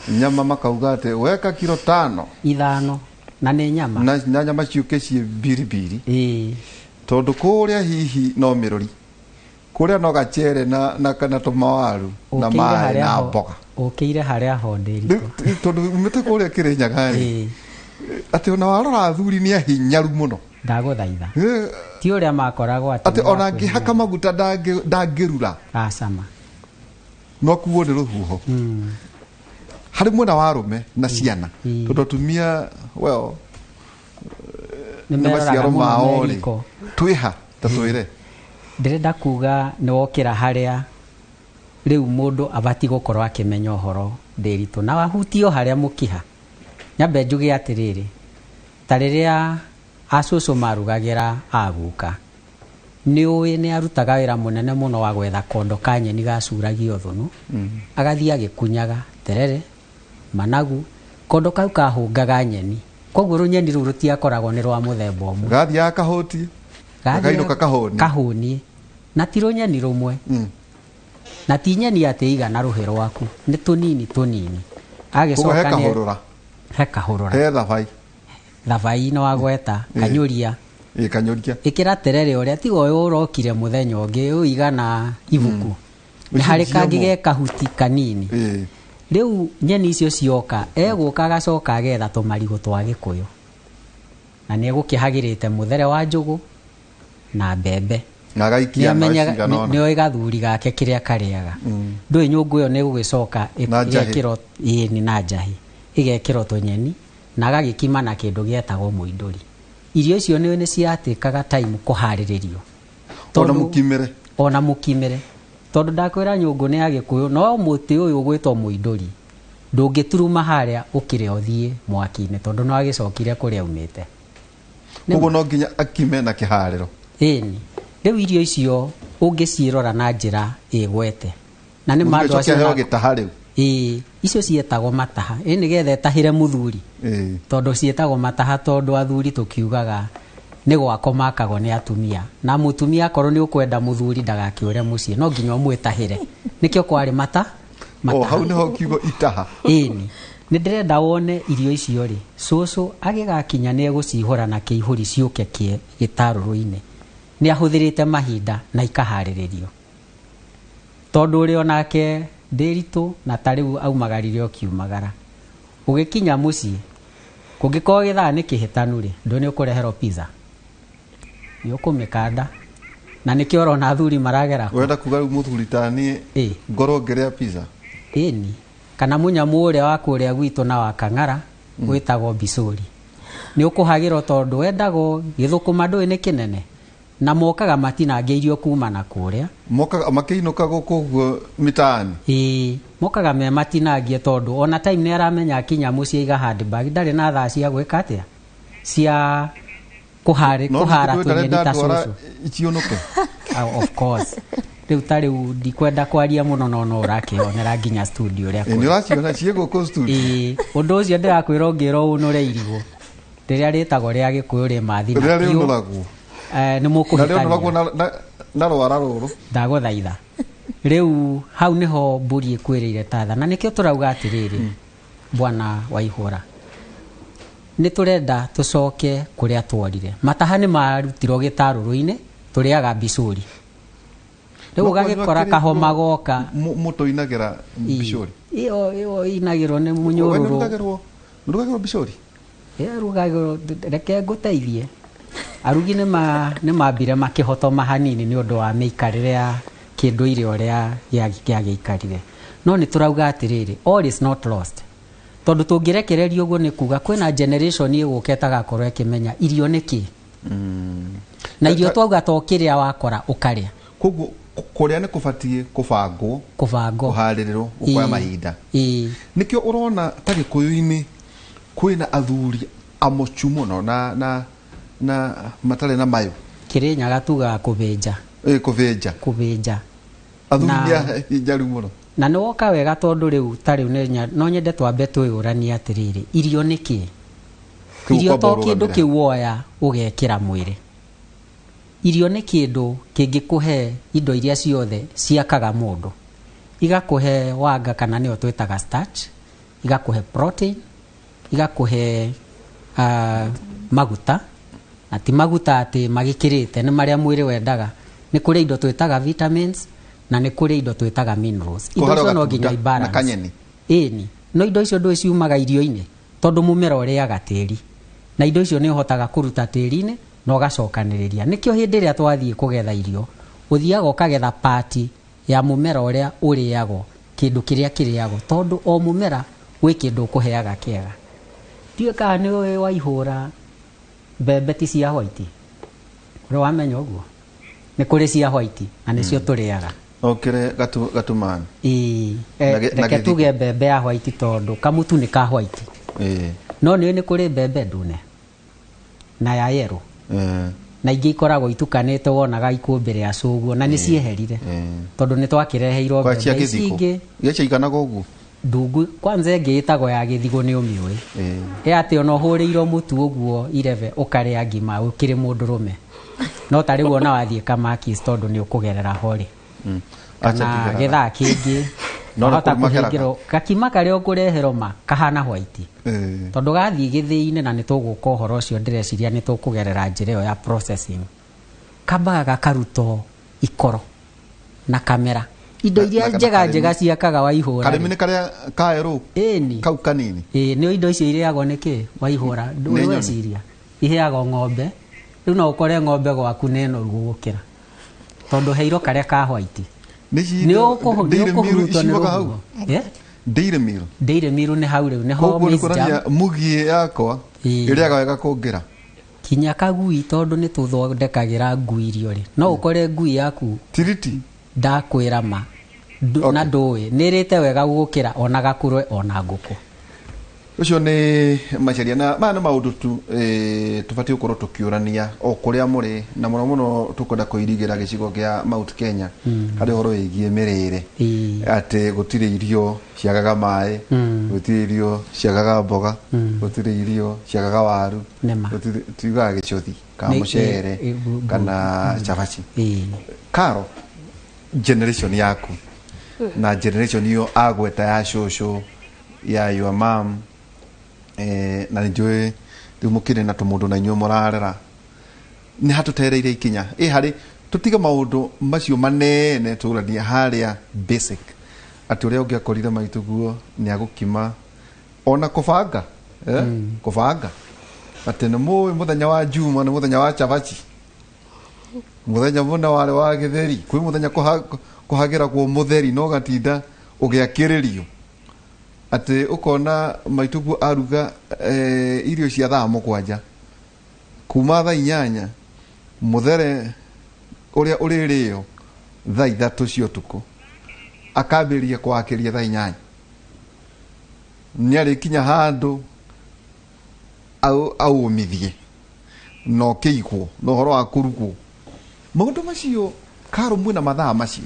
nyama makauga atĩ weka kiro 5 5 na nĩ nyama na nyama ciũke ciĩ biribiri, tondũ kũrĩa hihi no mĩrũri, kũrĩa no gacere na kana tũmawaru na maĩ na mboga. Ũkĩire harĩa ho Ndĩritũ, tondũ umĩte kũrĩa Kĩrĩnyaga rĩ, atĩ ona warora athuri nĩ ahinyaru mũno. Ndagũthaitha, ti ũrĩa makoragwo atĩ ona angĩhaka maguta ndangĩrura, acama no kuo nĩ rũhuho. Harĩ mwena wa arũme na ciana, tondũ atumia well nĩ maciaro mao rĩ, twĩha ta twĩre. Ndĩrenda kuga nĩ wokĩra harĩa rĩu mũndũ abatiĩ gũkorwo akĩmenya ũhoro Ndĩritũ, na wahutio harĩa mũkiha. Nyambe njuge atĩrĩrĩ, ta rĩrĩa acũcũ marugagĩra aguka, nĩ ũĩ nĩ arutaga wĩra mũnene mũno wa gwetha kondo ka nyeni gacuragio thũnũ, agathiĩ agĩkunyaga terere, managu, kondo kau kahũngaga nyeni, koguo rũnyeni rũu rũtiakoragwo nĩ rwa mũthemba ũmwe, gathiaga kahũtie gakainũka kahũnie, na ti rũnyeni rũmwe, na ti nyeni atĩ igana rũhĩ rwaku, nĩ tũnini tũnini. Agĩcoka nĩ he kahũrũra, he thabai, thabai nĩ wagweta, kanyũria, kanyũria, ĩkĩra terere ũrĩa tiga ũyũ ũrokire mũthenya ũngĩ ũigana ibuku, nĩ harĩ kangĩ ge kahuti kanini. Rĩu nyeni icio cioka, egũka agacoka agetha tũmarigũ twa Gĩkũyũ, na nĩ egũkĩhagĩrĩte mũthere wa njũgũ na mbembe, nĩoĩ gathuri gake kĩrĩa karĩaga. Ndũĩ nyũngũ ĩyo nĩ ĩgũgĩcoka ĩgekĩrwo, ĩni na njahi, ĩgekĩrwo tũnyeni na agagĩkima na kĩndũ gĩetagwo mũindũri. Irio icio nĩ ciatĩkaga time kũharĩrĩrio, ona mũkimĩre, tondũ ndakwĩra nyũngũ nĩ ya Gĩkũyũ, no mũtĩ ũyũ ũgwĩtwo mũindũri ndũngĩturuma harĩa ũkĩrĩa ũthiĩ mwaki-inĩ, tondũ no agĩcokire kũrĩa umĩte. Koguo no nginya akime na kĩharĩro. Ĩni rĩu irio icio ũngĩciĩrora na njĩra ĩgwete, na nĩ mandũ acio gĩtaha rĩu. Ĩĩ, icio ciĩtagwo mataha, ĩ nĩgetha ĩtahĩre mũthuri, tondũ ciĩtagwo mataha tondũ athuri tũkiugaga nĩ gwako makagwo nĩ atumia, na mũtumia akorwo nĩ ũkwenda mũthuri ndagakĩũre mũciĩ, no nginya ũmwĩtahĩre, nĩkĩo kwarĩ mata. O hau nĩho kiugo itaha. Ĩni nĩ ndĩrenda wone irio icio rĩ, cũcũ agĩgakinya nĩ egũcihũra na kĩihũri ciũke gĩtarũrũ-inĩ, nĩ ahũthĩrĩte mahinda na ikaharĩrĩrio, tondũ ũrĩ onake Ndĩritũ na ta rĩu aumagarire ũkiumagara, ũgĩkinya mũciĩ kũngĩkorwo gĩthaa nĩ kĩhĩtanu rĩ, ndũ nĩ ũkũreherwo pizza, nĩ ũkũmĩkanda, na nĩkĩo ũrona athuri maragera. Wenda kuga rĩu mũthuri ta niĩ ngorwo ngĩrĩa pizza? Ĩni, kana mũnyamũ ũrĩa wa kũrĩa gwitũ na wa Kang'ara wĩtagwo mbicũri, nĩ ũkũhagĩrwo tondũ wendagwo gĩthũkũma ndũĩ nĩ kĩnene, na mokaga matinangĩirio kuma na kũrĩa, mokaga makĩinũka gũkũ ũguo mitaani. Ĩĩ, mokaga me matinangie, tondũ ona time nĩ aramenya akinya mũciĩ aiga handbag, ndarĩ na thaa cia gwĩka atĩa, cia kũhara tũnyeni ta cũcũ ciũnũke. Of course. Rĩu ta rĩu ndikwenda kwaria mũno, no ũrakĩonera nginya studio ũrĩa nĩ ũraciona ciĩ gũkũ studio. Ĩĩ, ũndũ ũcio ndĩrakwĩra ũngĩrwo ũnũre irigũ rĩrĩa rĩtagwo rĩa Gĩkũyũ rĩ mathi na rĩrĩa rĩũnũragwo, nĩ mũkũhĩtania na rwara rũrũ. Ndagũthaitha, rĩu hau nĩho mbũri ĩkwĩrĩire tatha, na nĩkĩo tũrauga atĩrĩrĩ, bwana Waihũra, nĩ tũrenda tũcoke kũrĩa tworire. Mataha nĩ marutirwo gĩtarũrũ-inĩ, tũrĩaga mbicũri. Rĩu ũgagĩkora kahoma goka mũtũinagĩra mbicũri, ĩyo ĩinagĩrwo nĩ mũnyũrũrũ. Mũrugagĩrwo mbicũri? Ĩrugagĩrwo, reke ngũteithie. Arugi nĩ mambire makĩhotoma hanini nĩ ũndũ wa mĩikarĩre ya kĩndũire ũrĩa gĩagĩikarire, no nĩ tũrauga atĩrĩrĩ, all is not lost, tondũ tũngĩrekererio ũguo nĩ kuga kwĩna generation ĩgũka ĩtagakorwo ĩkĩmenya irio nĩ kĩ. Na irio twauga to kĩrĩa wakora ũkarĩa. Koguo kũrĩa nĩ kũbatiĩ kũbangwo, kũharĩrĩrwo, gũkoya mahinda. Nĩkĩo ũrona ta Gĩkũyũ-inĩ kwĩna athuri amocu mũno na na matarĩ na mayũ. Kĩrĩnyaga tugaga kũbĩnja. Kũbĩnja. Kũbĩnja. Athuri nĩ ahinjaru mũno. Na nĩ woka wega tondũ rĩu ta rĩu no nyende twambe twĩyũranie atĩrĩrĩ, irio nĩ kĩ? Irio to kĩndũ kĩu woya ũgekĩra mwĩrĩ. Irio nĩ kĩndũ kĩngĩkũhe indo iria ciothe ciakaga mũndũ. Igakũhe wanga kana nĩyo twĩtaga starch, igakũhe protein, igakũhe maguta, na ti maguta atĩ magĩkĩrĩte, nĩ marĩa mwĩrĩ wendaga. Nĩ kũrĩ indo twĩtaga vitamins na nĩ kũrĩ indo twĩtaga minerals. Indo icio no nginya i-balance. Ĩni, no indo icio ndũĩ ciumaga irio-inĩ tondũ mũmera ũrĩaga tĩri. Na indo icio nĩ ũhotaga kũruta tĩri-inĩ na ũgacokanĩrĩria. Nĩkĩo hĩndĩ ĩrĩa twathiĩ kũgetha irio, ũthiaga ũkagetha pati ya mũmera ũrĩa ũrĩagwo, kĩndũ kĩrĩa kĩrĩagwo, tondũ o mũmera gwĩ kĩndũ ũkũheaga kĩega. Ndiũĩ kana nĩ ũĩ waihũra mbembe ti cia white. Ũrĩ wamenya ũguo? Nĩ kũrĩ cia white na nĩcio tũrĩaga. Okere gatumani. Ĩĩ, reke tuge mbembe ya white tondũ kamutu nĩ ka white. No nĩ nĩ kũrĩ mbembe ndune na ya yellow. Na ingĩ ikoragwo itukanĩte wonaga ikũmbĩ rĩa cũguo na nĩ cieherire tondũ nĩ twakĩreheirwo mbembe ici ingĩ. Iria ciaiganaga ũguo? Ndungu kwanza ĩngĩ ĩtagwo ya gĩthigũ nĩ ũmĩũĩ. Ĩ atĩ ona ũhũrĩirwo mũtu ũguo irebe ũkarĩa ngima ũkĩrĩ mũndũrũme. No ta rĩu ona wathiĩ Kamakis tondũ nĩ ũkũgerera ho rĩ. Kana gĩthaa kĩngĩ wahota kũhingĩrwo gakima karĩa ũkũreherwo ma kahana white. Tondũ gathiĩ gĩthĩi-inĩ na nĩ tũgũka ũhoro ũcio ndĩreciria nĩ tũkũgerera njĩra ĩyo ya processing. Kambaga gakarutwo ikoro na kamera. Indo iria njega njega ciakaga waihũra. Karĩmi nĩ karĩa kaerũ? Ĩni. Kau kanini? Ĩĩ, nĩ indo icio irĩagwo nĩ kĩ? Waihũra. Ndũĩ weciria. Iheagwo ng'ombe. Rĩu no ũkore ng'ombe gwaku nĩ noru gũgũkĩra. Tondũ heirwo karĩa ka white. Nĩ ũkũhurutwo nĩ rũhuho. Dairy meal. Dairy meal nĩ hau rĩu nĩho maize jam. Mũgiĩ yakwa ĩrĩaga wega kũngĩra. Kinya kagui tondũ nĩ tũthondekagĩra ngui irio rĩ. No ũkore ngui yaku tiriti ndakwĩra ma na ndũĩ nĩ ĩrĩte wega gũgũkĩra ona gakũrwe ona ngũkũ. Ũcio nĩ macaria na maya nĩ maũndũ tu tũbatiĩ gũkorwo tũkĩũrania o kũrĩa mũrĩ na mũno mũno tũkwenda kũirigĩra gĩcigo kĩa Mount Kenya harĩ ũhoro wĩgiĩ mĩrĩre atĩ gũtirĩ irio ciagaga maĩ, gũtirĩ irio ciagaga mboga, gũtirĩ irio ciagaga waru, gũtirĩ tugaga gĩcothi kana mũcere kana cabaci. Karo, generation yaku na generation iyo agweta ya cũcũ ya your mom na nĩ rĩu mũkĩrĩ na tũmũndũ na inyuĩ mũrarera nĩ hatũtereire ikinya ĩ harĩ tũtige maũndũ macio manene tũranie harĩa basic atĩ ũrĩa ũngĩakorire maitũ guo nĩ agũkima ona kũbanga kũbanga atĩ nĩ mũĩ mũthenya wa Juma nĩ mũthenya wa cabaci, mũthenya mũna warĩ wa gĩtheri, kwĩ mũthenya kũhagĩragwo mũtheri no gatinda ũgĩakĩrĩrio atĩ ũkona maitũ aruga irio cia thaa 7 kuma thaa 8 mũthere ũrĩa ũrĩrĩo thaa 3 cia ũtukũ akambĩrĩria kwakĩria thaa 8 nĩarĩkinya handũ aũmithie na ũkĩigwo na ũhoro wa kũrugwo. Maũndũ macio Karo mwĩna mathaa macio?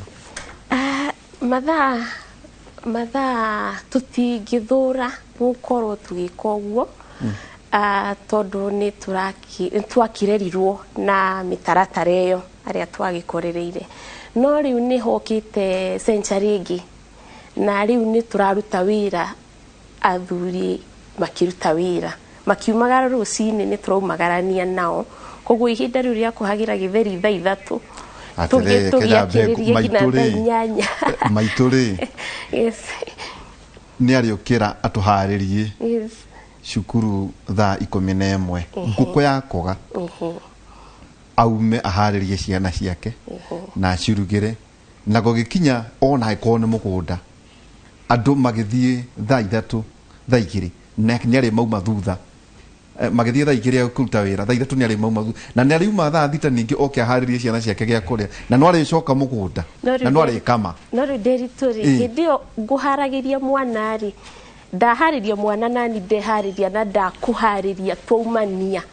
Mathaa tũtingĩthũra gũkorwo tũgĩka ũguo tondũ nĩ twakĩrerirwo na mĩtaratara ĩyo arĩa twagĩkorereire. No rĩu nĩ hokĩte century ĩngĩ na rĩu nĩ tũraruta wĩra athuri makĩruta wĩra makiumagara rũcinĩ nĩ tũraumagarania nao, koguo ihinda rĩu rĩa kũhagĩra gĩtheri thaa 3 tũgĩakĩrĩria nginya thaa 8. Maitũ rĩ nĩ arĩũkĩra atũharĩrie cukuru thaa 11 ngũkũ yakoga aume aharĩrie ciana ciake na acirugĩre na gũgĩkinya ona angĩkorwo nĩ mũgũnda andũ magĩthiĩ thaa 3 thaa 2 nĩ arĩ mauma thutha Magĩthiĩ thaa 2 kũruta wĩra, thaa 3 nĩ arĩ mauma, na nĩ ariuma thaa 6 ningĩ oke aharĩrie ciana ciake gĩa kũrĩa, na no arĩcoka mũgũnda, na no arĩkama. No rĩu Nderitu rĩ, hĩndĩ ĩyo ngũharagĩria mwana rĩ, ndaharĩria mwana nani ndeharĩria na ndakũharĩria twaumania,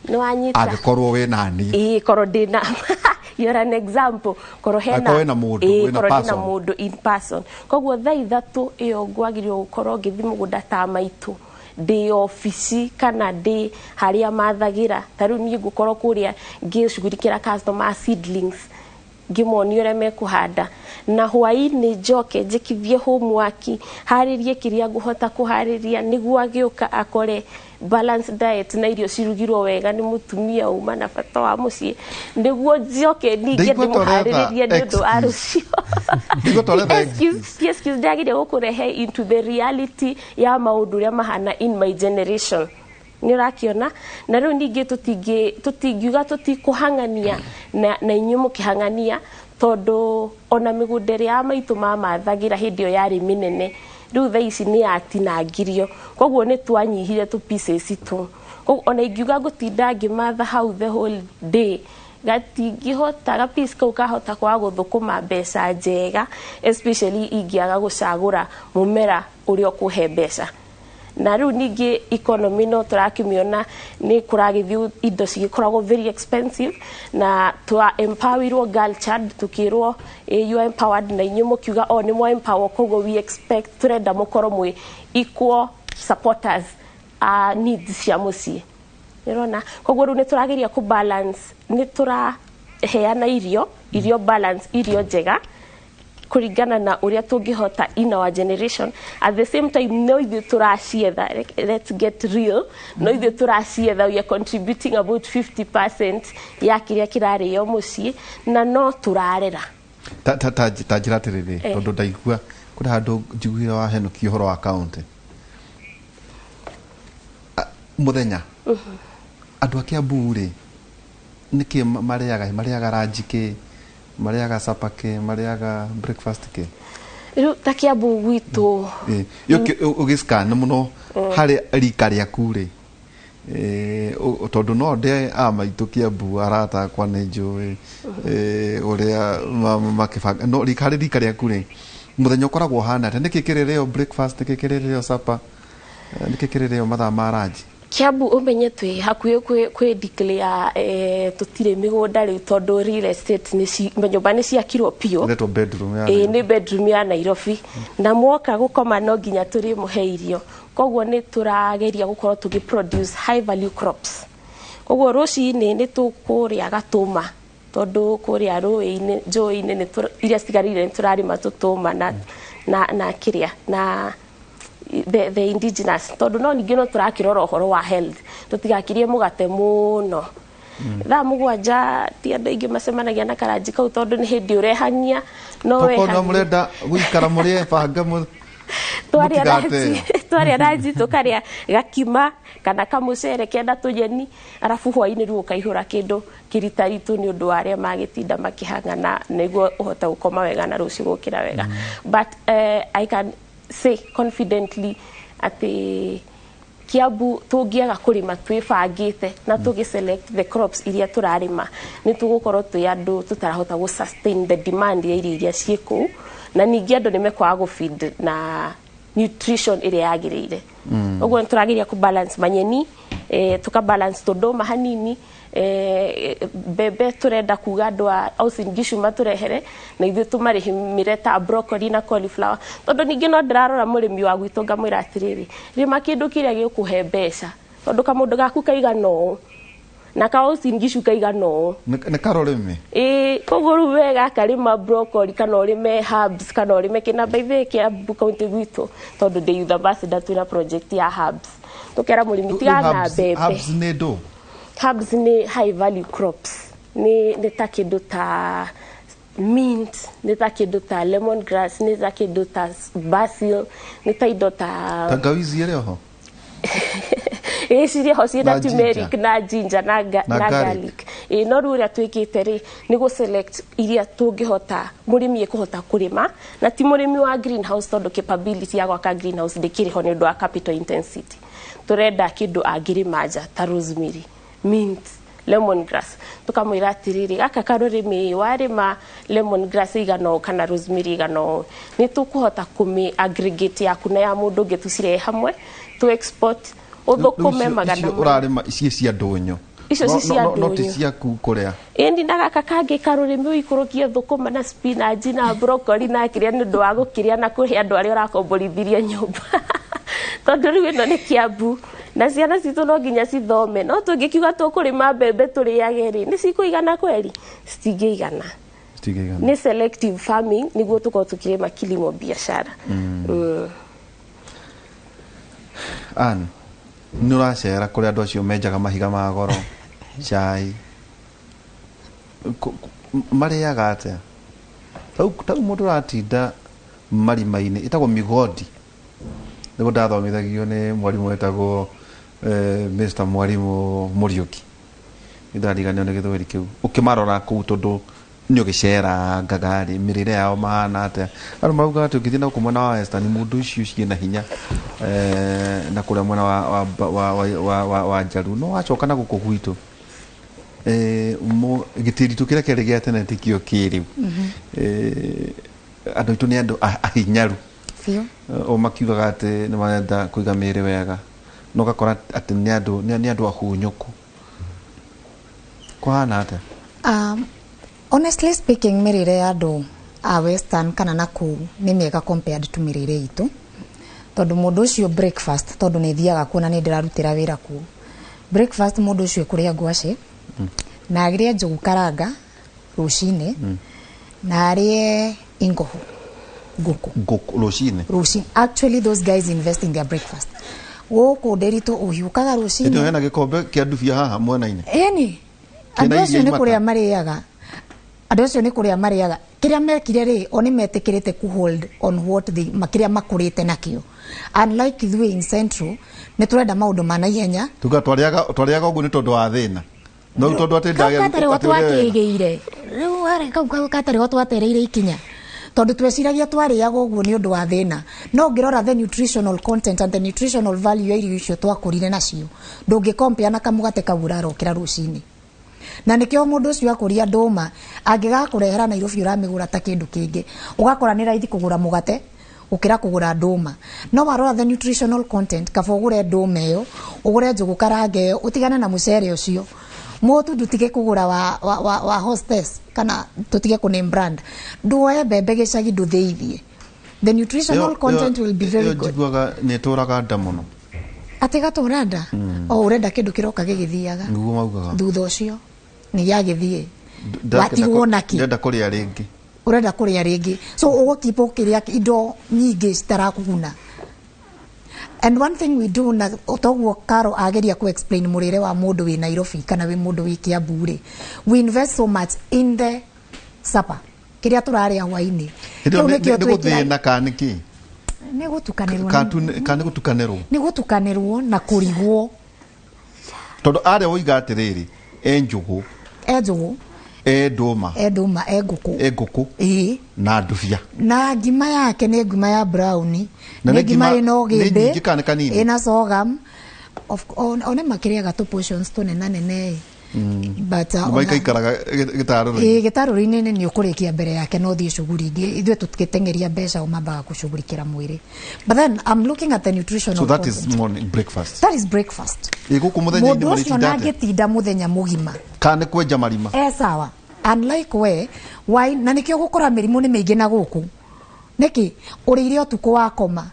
nĩ wanyita? Angĩkorwo wĩ nani. Ĩĩ, korwo ndĩna, you're an example, korwo hena Angĩkorwo wĩna mũndũ, ĩĩ, wĩna korwo ndĩna person. Mũndũ in person. Koguo thaa 3 ĩyo ngwagĩrĩirwo gũkorwo ngĩthiĩ mũgũnda ta maitũ, ndĩ obici kana ndĩ harĩa mathagĩra. Ta rĩu niĩ ngũkorwo kũrĩa ngĩcugurikĩra customer seedlings, ngĩmonia ũrĩa mekũhanda, na hwaĩ-inĩ njoke njĩkithie homework, harĩrie kĩrĩa ngũhota kũharĩria nĩguo agĩũka akore balanced diet na irio cirugirwo wega nĩ mũtumia uma na bata wa mũciĩ, nĩguo njoke ningĩ Ndaigua ta ũretha ndĩmũharĩrĩrie nĩ ũndũ wa excuse. rũciũ. Ndaigua ta ũretha Excuse, ti excuse, ndagĩrĩire gũkũrehe into the reality ya maũndũ ũrĩa mahana in my generation, nĩ ũrakiona? Na rĩu ningĩ tũtingiuga tũtikũhang'ania na inyuĩ mũkĩhang'ania, tondũ ona mĩgũnda ĩrĩa ya maitũ mamathagĩra hĩndĩ ĩyo yarĩ mĩnene, rĩu thaa ici nĩ yatinangirio, koguo nĩ twanyihire tũ pieces tũ. Koguo ona ingiuga ngũtinda ngĩmatha hau the whole day, gatingĩhota, ga piece kau kahota kwaga gũthũkũma mbeca njega, especially ingĩaga gũcagũra mũmera ũrĩa ũkũhe mbeca. Na rĩu ningĩ economy no tũrakĩmĩona nĩ kũragĩthiĩ, indo cigĩkoragwo very expensive, na twa empowerirwo girl child, tukĩrwo you are empowered, na inyuĩ mũkiuga o nĩ mwa empower, koguo we expect, tũrenda mũkorwo mwĩ equal supporters a needs cia mũciĩ, nĩrona? Koguo rĩu nĩ tũrageria kũ balance, nĩ tũraheana irio balance, irio njega kũringana na ũrĩa tũngĩhota in our generation. At the same time, no ithuĩ tũracietha, let's get real, no ithuĩ tũracietha. We are contributing about 50% ya kĩrĩa kĩrarĩo mũciĩ, na no tũrarera. Ta njĩra atĩrĩrĩ, tondũ ndaigua kũrĩ handũ njiguire wahenũkia ũhoro wa kaũntĩ. Mũthenya andũ a Kiambu rĩ, nĩkĩ marĩaga? Marĩaga ranji kĩ, marĩaga supper kĩ, marĩaga breakfast kĩ? Rĩu ta Kiambu gwitũ, Ũgĩscan mũno harĩ rika rĩaku rĩ, tondũ no ndĩ a maitũ Kiambu, arata akwa nĩ njũĩ ũrĩa makĩbanga, no harĩ rika rĩaku rĩ, mũthenya ũkoragwo ũhana atĩa? Nĩkĩ kĩrĩrĩo breakfast, nĩkĩ kĩrĩrĩo supper, nĩkĩ kĩrĩrĩo mathaa ma ranji? Kiambu ũmenye twĩ hakuhĩ kwĩ declare tũtirĩ mĩgũnda rĩu, tondũ real estate nĩ nyũmba nĩ ciakirwo biũ. Ĩretwo bedroom ya Ĩĩ, nĩ bedroom ya Nairobi, na mwoka gũkoma no nginya tũrĩmũhe irio. Koguo nĩ tũrageria gũkorwo tũgĩ produce high value crops. Koguo rũcinĩ nĩ tũkũrĩa gatũma, tondũ kũrĩa rũĩ-inĩ, njũĩ-inĩ nĩ iria citigarĩire nĩ tũrarĩma tũtũma na kĩrĩa na the indigenous, tondũ no ningĩ no tũrakĩrora ũhoro wa health, tũtigakirie mũgate mũno. Thaa 7 ti andũ aingĩ macemanagia na karanji kau, tondũ nĩ hĩndĩ ũrehang'ia no Tokorwo no wehang'ie. Mũrenda gũikara mũrĩe banga Twarĩa mũtigateo. ranji, twarĩa ranji tũkarĩa gakima kana kamũcere kenda tũnyeni, arabu hwaĩ-inĩ rĩu ũkaihũra kĩndũ kĩritaritũ nĩ ũndũ wa arĩa magĩtinda makĩhang'ana, nĩguo ũhote gũkoma wega na rũciũ gũkĩra wega. But I can say confidently atĩ Kiambu tũngĩaga kũrĩma twĩbangĩte na tũgĩ select the crops iria tũrarĩma, nĩ tũgũkorwo twĩ andũ tũtarahota gũ sustain the demand ya irio iria ciĩ kũu, na ningĩ andũ nĩ mekwaga gũ feed na nutrition ĩrĩa yagĩrĩire. Ũguo nĩ tũrageria kũ balance manyeni, tũka balance tũndũma hanini, mbembe tũrenda kuga andũ a Uasin Gishu matũrehere na ithuĩ tũmarĩmĩre ta broccoli na cauliflower, tondũ ningĩ no ndĩrarora mũrĩmi wa gwitũ ngamwĩra atĩrĩrĩ, rĩma kĩndũ kĩrĩa gĩgũkũhe mbeca, tondũ kamũndũ gaku kaigana ũũ na ka Uasin Gishu kaigana ũũ. Nĩ karũrĩmĩ. Ĩĩ, koguo rĩu we gaka rĩma broccoli kana ũrĩme herbs kana ũrĩme kĩna. By the way, Kiambu County gwitũ, tondũ ndĩ youth ambassador, twĩna project ya herbs, tũkera mũrĩmi tigana na mbembe. Herbs nĩ ndũ? Herbs nĩ high value crops, nĩ ta kĩndũ ta mint, nĩ ta kĩndũ ta lemon grass, nĩ ta kĩndũ ta basil, nĩ ta indo ta Tangawizi ĩrĩ oho? Ĩĩ, cirĩ ho, ciĩna Na ginger. Turmeric na ginger Na na garlic. garlic. Ĩĩ, no rĩu ũrĩa twĩkĩte rĩ, nĩ gũ select iria tũngĩhota, mũrĩmi ekũhota kũrĩma, na ti mũrĩmi wa greenhouse, tondũ capability ya gwaka greenhouse ndĩkĩrĩ ho nĩ ũndũ wa capital intensity. Tũrenda kĩndũ angĩrĩma nja ta rosemary, mint, lemongrass. Tũkamwĩra atĩrĩrĩ, gaka karũrĩmĩ warĩma lemongrass igana ũũ kana rosemary igana ũũ, nĩ tũkũhota kũmĩ aggregate yaku na ya mũndũ ũngĩ, tũcirehe hamwe tũ export, ũthũkũme 400. Ũrarĩma ici cia ndũnyũ? Icio ci cia No ti ndũnyũ. ciaku kũrĩa? Ĩni, na gaka kangĩ karũrĩmĩ ũikũrũkie thũkũma na spinach na broccoli na kĩrĩa, nĩ ũndũ wa gũkĩrĩa na kũhe andũ arĩa ũrakomborithirie nyũmba, tondũ rĩu ĩno nĩ Kiambu na ciana citũ no nginya cithome. No tũngĩkiuga tũkũrĩma mbembe tũrĩage rĩ, nĩ cikũigana kweri? Citingĩigana. Citingĩigana. Nĩ selective farming nĩguo tũkorwo tũkĩrĩma kilimo biashara. Ann, nĩ ũracera kũrĩa andũ acio menjaga mahiga ma goro, cai, marĩaga atĩa? Tau mũndũ ũratinda marima-inĩ ĩtagwo migodi, nĩguo ndathomithagio nĩ mwarimũ wetagwo Mr. Mwarimũ Mũriũki, nĩndariganĩrwo nĩ gĩthweri kĩu. Ũkĩmarora kũu, tondũ nĩ ũgĩcerangaga rĩ, mĩrĩre yao mahana atĩa? Andũ maraugaga atĩ ũngĩthiĩ na gũkũ mwena wa Western, mũndũ ũcio ciĩna hinya, na kũrĩa mwena wa Njaru, no wacoka na gũkũ gwitũ, gĩtĩritũ kĩrĩa kĩarĩ gĩa tene tikĩo kĩrĩu. Andũ aitũ nĩ andũ ahinyaru. Biũ. O makiugaga atĩ nĩ marenda kũiga mĩĩrĩ wega, no ũgakora atĩ nĩ andũ ahunyũku. Kũhana atĩa? Honestly speaking, mĩrĩre ya andũ a Western kana na kũu nĩ mĩega compared to mĩrĩre itũ, tondũ mũndũ ũcio breakfast, tondũ nĩ thiaga kuo na nĩ ndĩrarutĩra wĩra kuo, breakfast mũndũ ũcio ekũrĩa ngwacĩ na arĩe njũgũ karanga rũcinĩ na arĩe ingoho ngũkũ. Ngũkũ rũcinĩ? Rũcinĩ. Actually, those guys invest in their breakfast. Gũkũ Ndĩritũ ũhiũkaga Hĩndĩ ĩyo rũcinĩ. Hena gĩkombe kĩa ndubia haha mwena-inĩ. Ĩni. Kĩna Andũ acio irio nĩ imata. kũrĩa marĩaga, andũ acio nĩ kũrĩa marĩaga. Kĩrĩa mekire rĩ, o nĩ metĩkĩrĩte ku hold on what they kĩrĩa makũrĩte nakĩo, unlike ithuĩ in Central nĩ tũrenda maũndũ ma naihenya. Tuga twarĩaga ũguo nĩ tondũ wa thĩna, no rĩu tondũ atĩ Kau gatarĩ ho atĩ ũrĩa wega. twakĩgĩire rĩu arĩ kau gatarĩ ho twatereire ikinya, tondũ tweciragia twarĩaga ũguo nĩ ũndũ wa thĩna. No ũngĩrora the nutritional content and the nutritional value ya irio icio twakũrire nacio, ndũngĩ compare na kamũgate kau ũrarokera rũcinĩ. Na nĩkĩo mũndũ ũcio akũria ndũma angĩgakũrehera Nairobi, ũramĩgũra ta kĩndũ kĩngĩ. Ũgakora nĩ raithi kũgũra mũgate gũkĩra kũgũra ndũma. No warora the nutritional content, kaba ũgũre ndũma ĩyo, ũgũre njũgũ karanga ĩyo, ũtigane na mũcere ũcio mũtu, ndũtige kũgũra wa Hostess, kana tũtige kũ name brand, nduoe mbembe gĩcagi ndũthĩithie. The nutritional content will be very Ĩyo good. Njiguaga nĩ ĩtũraga nda mũno. Atĩ gatũra nda? O ũrenda kĩndũ kĩroka gĩgĩthiaga. Nĩguo maugaga. Thutha ũcio nĩ gĩagĩthiĩ, watigwo nakĩ? Ndĩrenda kũrĩa rĩngĩ. Ũrenda kũrĩa rĩngĩ, so ũgũkipa ũkĩrĩa indo nyingĩ citarakũguna. And one thing we do, na toguo Karo ageria ku explain mũrĩre wa mũndũ wĩ Nairobi kana wĩ mũndũ wĩ Kiambu rĩ, we invest so much in the supper, kĩrĩa tũrarĩa hwainĩ. Hĩndĩ ĩyo Kĩu nĩkĩo nĩ twĩkĩraga- gũthĩna kana nĩ kĩ? Nĩ gũtukanĩrwo. Kana nĩ gũtukanĩrwo? Nĩ gũtukanĩrwo na kũrigwo. Tondũ arĩa woiga atĩrĩrĩ, e njũgũ, e njũgũ, e ndũma, e ndũma, e ngũkũ, e ngũkũ, ĩĩ, na ndubia. Na ngima yake nĩ ngima ya brown. Na nĩ nĩ ngima ngima- ĩna nĩ ũgĩmbĩ, nyingĩ kana nĩ kanini? Ĩna sorghum. O nĩ makĩrĩaga tũ portions tũnena nene, but Maikaikaraga gĩtarũrũ. Ĩĩ, gĩtarũrũ-inĩ nĩ ũkũrĩkia mbere yake no ũthiĩ shughuli ingĩ. Ithuĩ tũtigĩteng'eria mbeca, o mambaga kũshughulikĩra mwĩrĩ. But then I'm looking at the nutritional So that is content. morning breakfast. That is breakfast. Ĩ gũkũ mũthenya-inĩ Mũndũ ũcio marĩtinda atĩa? nangĩtinda mũthenya mũgima Kana nĩ kwenja marima? E sawa, unlike we why, na nĩkĩo gũkora mĩrimũ nĩ mĩingĩ na gũkũ. Nĩkĩ ũrĩire ũtukũ wakoma?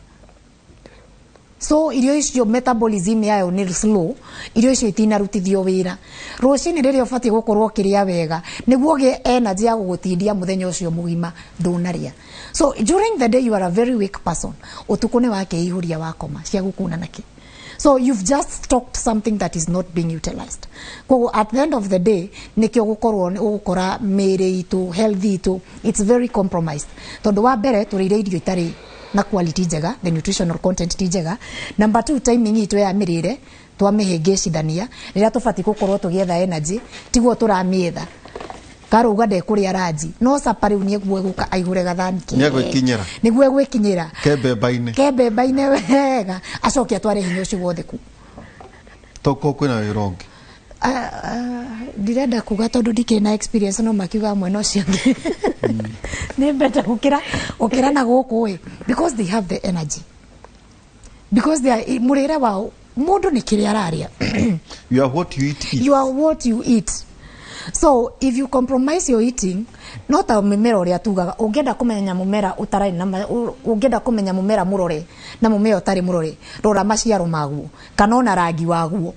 So irio icio metabolism yayo nĩ slow, irio icio itinarutithio wĩra. Rũcinĩ rĩrĩa ũbatiĩ gũkorwo ũkĩrĩa wega nĩguo ũgĩe energy ya gũgũtindia mũthenya ũcio mũgima, ndũnarĩa. So during the day you are a very weak person. Ũtukũ nĩ wakĩihũria wakoma cia gũkuna nakĩ. So you've just stocked something that is not being utilized. Koguo at the end of the day nĩkĩo gũkorwo ũgũkora mĩĩrĩ itũ, health itũ, it's very compromised, tondũ wa mbere tũrĩire irio itarĩ na quality njega, the nutritional content ti njega. Number two, timing itũ ya mĩrĩre twamĩhĩngĩcithania. Rĩrĩa tũbatiĩ gũkorwo tũgĩetha energy tiguo tũramĩetha. Karauga ndekũrĩa ranji, no sapa rĩu nĩguo egũka aihũre gathani. Toko kwĩna wĩra ũngĩ. Ndirenda kuga tondũ ndikĩrĩ na experience, no makiuga mwena ũcio ũngĩ nĩ better gũkĩra na gũkũ ĩ, because they have the energy, because they are mũrĩre wao, mũndũ nĩ kĩrĩa ararĩa. You are what you eat. You are what you eat, so if you compromise your eating, no ta mĩmera ũrĩa tugaga, ũngĩenda kũmenya mũmera ũtarĩ na ũngĩenda kũmenya mũmera mũrore na mũmera ũtarĩ mũrore, rora maciaro maguo kana ona rangi waguo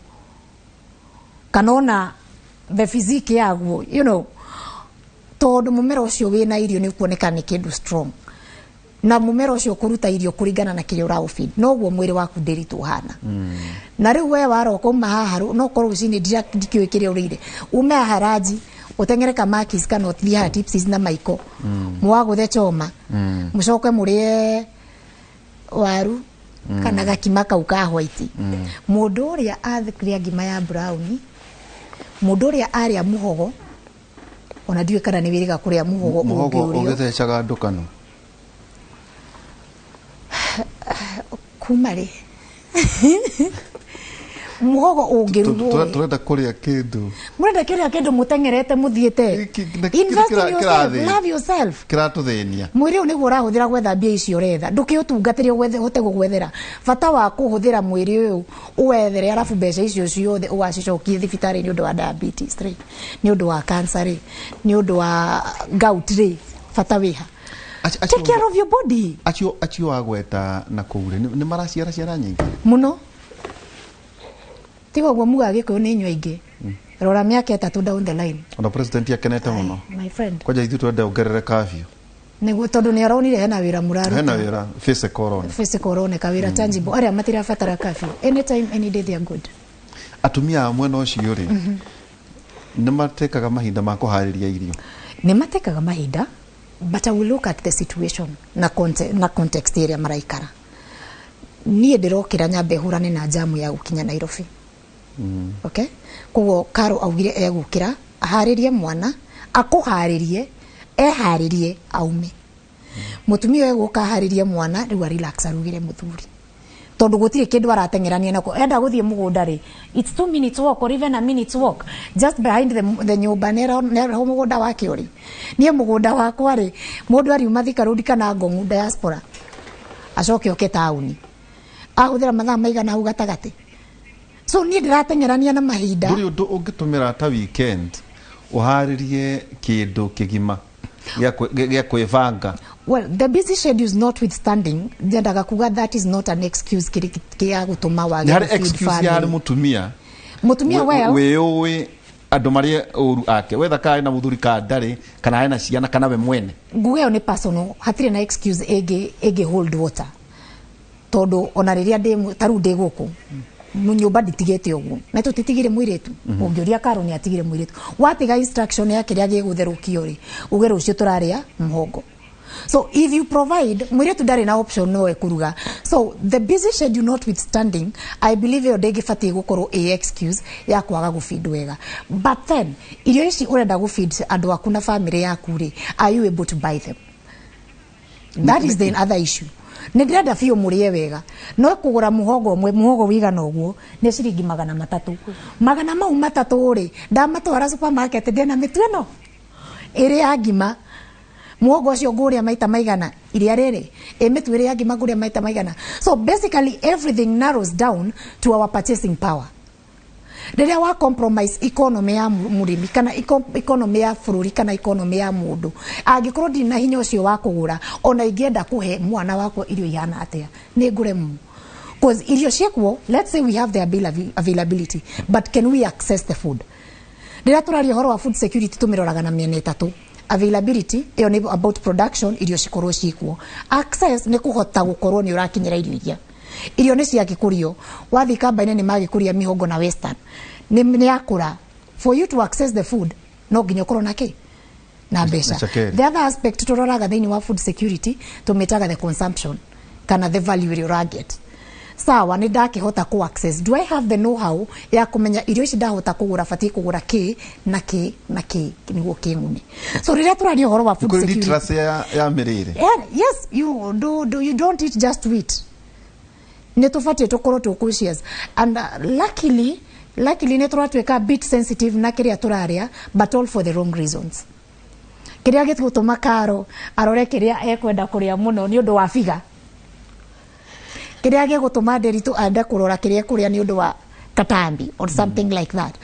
kana ona the physique yaguo, tondũ mũmera ũcio wĩna irio nĩ ũkuoneka nĩ kĩndũ strong, na mũmera ũcio ũkũruta irio kũringana na kĩrĩa ũraũfeed, noguo mwĩrĩ waku ndĩritũ ũhana. Na rĩu we waroka uma haha, no korwo rũcinĩ ndikĩũĩ kĩrĩa ũrĩire, ume haha ranji ũteng'ere kamakis kana ũthiĩ haha tipsies na maiko mwagũthe choma, mũcoke mũrĩe waru kana gakima kau ka white. Mũndũ ũrĩa athikĩria ngima ya brown, mũndũ ũrĩa arĩa mũhogo, ona ndiũĩ kana nĩ wĩrĩga kũrĩa mũhogo. Mũhogo ũngĩũrio ũgĩthecaga andũ kanua. Kuma rĩ mũhogo ũngĩrugwo rĩ, Tũrenda kũrĩa kĩndũ. Mũrenda kĩrĩa kĩndũ mũteng'erete mũthiĩte. Invest in yourself, love yourself. Kĩratũthĩnia. Mwĩrĩ ũyũ nĩguo ũrahũthĩra gwetha mbia icio ũretha, ndũkĩũtungatĩre ũhote gũgwethera. Bata wa kũhũthĩra mwĩrĩ ũyũ ũwethere, arabu mbeca icio ciothe ũgacicokia thibitarĩ nĩ ũndũ wa diabetes rĩ, nĩ ũndũ wa cancer rĩ, nĩ ũndũ wa gout rĩ, bata wĩha? Take care of your body. Acio wagweta na kũu rĩ, nĩ maraciara ciana nyingĩ? Mũno. Tiga ũguo mugaga Gĩkũyũ nĩ inyuĩ aingĩ, rora mĩaka 3 down the line. Ona president akenete mũno. My friend. Kwanja ithuĩ twende ongerere curfew. Nĩguo, tondũ nĩ aronire hena wĩra mũraruta. Hena wĩra physical ũroneka. Physical ũroneka, wĩra tangible. Arĩa matirabatara curfew, anytime, any day, they are good. Atumia a mwena ũcio rĩ, nĩ matekaga mahinda ma kũharĩria irio? Nĩ matekaga mahinda, but I will look at the situation na context ĩrĩa maraikara. Niĩ ndĩrokĩra nyambe hũrane na jamu ya gũkinya Nairobi. Okay, koguo Karo augire egũkĩra aharĩrie mwana, akũharĩrie, eharĩrie aume. Mũtumia egũka aharĩrie mwana, rĩu a relax, arugĩre mũthuri, tondũ gũtirĩ kĩndũ arateng'erania nako. Enda gũthiĩ mũgũnda rĩ, it's 2 minutes walk or even a minute walk, just behind the nyũmba nĩho mũgũnda wake ũrĩ. Niĩ mũgũnda wakwa rĩ, mũndũ ariuma Thika Road kana Ngong'u diaspora acoke oke taũni, ahũthĩra mathaa maigana hau gatagatĩ. So niĩ ndĩrateng'erania na mahinda. Ndũrĩ ũndũ ũngĩtũmĩra ta weekend ũharĩrie kĩndũ kĩgima gĩa kwĩbanga? Well, the busy schedules notwithstanding, ndendaga kuga that is not an excuse kĩa gũtũma wage Nĩ harĩ gũ-feed excuse ya harĩ family. Mũtumia Mũtumia, well, wĩũĩ andũ marĩa ũru ake wetha kana na mũthuri kana ndarĩ, kana ena ciana kana we mwene. Nguga ĩyo nĩ personal, hatirĩ na excuse ĩngĩ hold water, tondũ ona rĩrĩa ndĩ ta rĩu ndĩ gũkũ nyũmba nditigĩte ũguo na tũtitigire mũirĩtu. Ũngĩũria Karo nĩ atigire mũirĩtu, watiga instruction ya kĩrĩa gĩgũtherũkio rĩ, uge rũciũ tũrarĩa mũhongo. So if you provide, mũirĩtu ndarĩ na option no ekũruga. So the busy schedule notwithstanding, I believe ĩyo ndĩngĩbatiĩ gũkorwo ĩ excuse ya kwaga gũfeed wega. But then irio ici ũrenda gũfeed andũ aku na family yaku rĩ, are you able to buy them? That is the other issue. Nĩ ndĩrenda biũ mũrĩe wega, no kũgũra mũhogo ũmwe, mũhogo wĩigana ũguo nĩ ciringi 300. Magana mau matatũ rĩ, ndamatwara supermarket ndĩna mĩtu ĩno ĩrĩ ya ngima, muhogo ũcio ngũrĩa maita maigana, iria rĩrĩ ĩ mĩtu ĩrĩ ya ngima ngũrĩa maita maigana. So basically everything narrows down to our purchasing power. Rĩrĩa wa compromise economy ya mũrĩmi kana economy ya bũrũri kana economy ya mũndũ, angĩkorwo ndirĩ na hinya ũcio wa kũgũra, ona ingĩenda kũhe mwana wakwa irio ihana atĩa, nĩ ngũremwo. Because irio ciĩkuo, let's say we have the availability, but can we access the food? Rĩrĩa tũraria ũhoro wa food security, tũmĩroraga na mĩena ĩtatũ. Availability ĩyo nĩ about production, irio cikorwo ciĩkuo. Access nĩ kũhota gũkorwo nĩ ũrakinyĩra irio iria. Irio nĩ ciagĩkũrio, wathiĩ kamba-inĩ nĩ magĩkũria mihogo na western nĩ yakũra. For you to access the food, no nginya ũkorwo na kĩ na mbeca. Cakeri. The other aspect tũroraga thĩinĩ wa food security tũmĩtaga the consumption kana the value ĩrĩa ũraget. Sawa, nĩ ndakĩhota kũ access, do I have the know how ya kũmenya irio ici ndahota kũgũra, batiĩ kũgũra kĩ na kĩ na kĩ nĩguo kĩng'une? So rĩrĩa tũraria ũhoro wa food Kũrĩ security, literacy ya mĩrĩre. Yeah, yes, you do, do you don't eat just wheat. Nĩ tũbatiĩ tũkorwo tũ conscious, and luckily Luckily nĩ tũratuĩka bit sensitive na kĩrĩa tũrarĩa, but all for the wrong reasons. Kĩrĩa gĩgũtũma Karo arore kĩrĩa ekwenda kũrĩa mũno nĩ ũndũ wa figa, kĩrĩa gĩgũtũma Nderitu ende kũrora kĩrĩa ekũrĩa nĩ ũndũ wa katambi or something like that,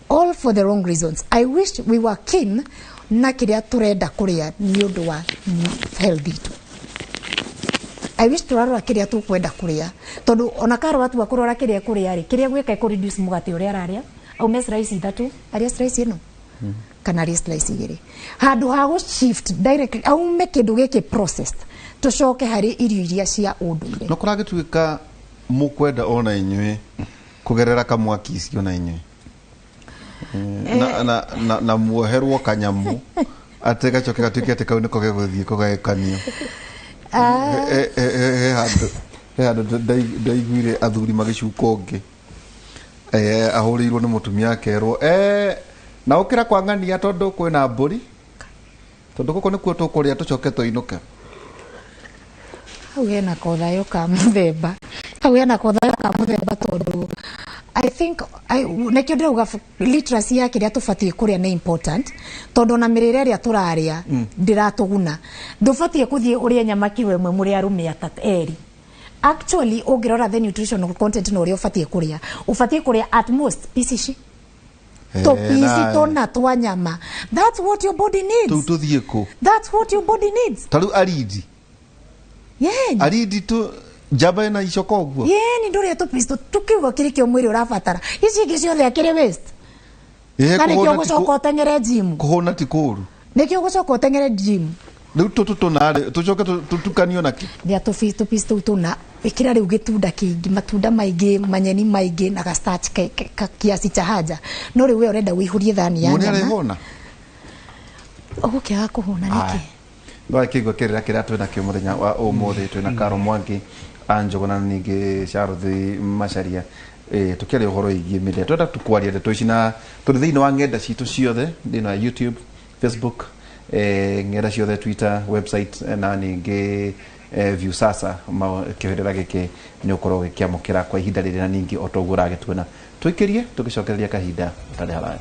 all for the wrong reasons. I wish we were keen na kĩrĩa tũrenda kũrĩa nĩ ũndũ wa health itũ. I wish tũrarora kĩrĩa tũkwenda kũrĩa, tondũ ona Karo atua kũrora kĩrĩa ekũrĩa rĩ, kĩrĩa gwĩka ĩkũ reduce mũgate ũrĩa ararĩa, aume slice ithatũ arĩa slice ĩno kana arĩe slice igĩrĩ, handũ ha gũ shift directly aume kĩndũ gĩkĩ processed tũcoke harĩ irio iria cia ũndũire. No kũragĩtuĩka mũkwenda ona inyuĩ kũgerera kamwaki icio na inyuĩ na muoherwo kanyamu atĩ gacoke gatuĩke atĩ kau nĩko gegũthiĩ kũgayũkanio. He handũ ndaiguire athuri magĩcuka ũngĩ ahũrĩirwo nĩ mũtumia akerwo na ũkĩra kwa ng'ania tondũ kwĩna mbũri, tondũ gũkũ nĩkuo tũkũrĩa tũcoke tũinũke. Hau hena kothayo ka mũthemba, hau hena kothayo ka mũthemba, tondũ I think nĩkĩo ndĩrauga literacy ya kĩrĩa tũbatiĩ kũrĩa nĩ important, tondũ ona mĩrĩre ĩrĩa tũrarĩa ndĩratũguna. Ndũbatiĩ kũthiĩ ũrĩe nyama kiro ĩmwe mũrĩ arũme atatũ erĩ. Actually ũngĩrora the nutritional content na ũrĩa ũbatiĩ kũrĩa, ũbatiĩ kũrĩa at most piece ici tũpici tũna twa nyama. That's what your body needs. Tũu tũthiĩ kũ? That's what your body needs. Ta rĩu aridi. Yeah. Aridi tu njamba ĩna icoka ũguo. Yeni ndũrĩa tũpici tũkiuga kĩrĩ kĩo mwĩrĩ ũrabatara, ici ingĩ ciothe akĩrĩ waste. Na nĩkĩo ũgũcoka ũteng'ere gym. Kũhũna ti kũũru. Nĩkĩo ũgũcoka ũteng'ere gym. Rĩu tũtũ tũnarĩ tũcoke tũtukanio nakĩ? Rĩa tũpici tũu tũna ĩkĩra rĩu gĩtunda kĩingĩ, matunda maingĩ, manyeni maingĩ na ga starch kiasi cha haja. No rĩu we ũrenda wĩihũrie thani ya nyama. Mũrĩ ũgũkĩaga kũhũna nĩkĩ? No akĩigua kĩrĩra kĩrĩa twĩna kĩo mũthenya wa ũmũthĩ, twĩna Karo Mwangi Anjũgũna na ningĩ Charles Macharia tũkĩaria ũhoro wĩgiĩ mĩrĩre. Twenda tũkwaria ndeto ici na tũrĩ thĩinĩ wa ng'enda citũ ciothe, thĩinĩ wa YouTube, Facebook, ng'enda ciothe, Twitter, website na ningĩ Viusasa. Kĩoherera gĩkĩ nĩ ũkorwo ũgĩkĩamũkĩra kwa ihinda rĩrĩ na ningĩ o ta ũguo ũragĩtuona. Tũikĩrie tũgĩcokereria kahinda gatarĩ haraya.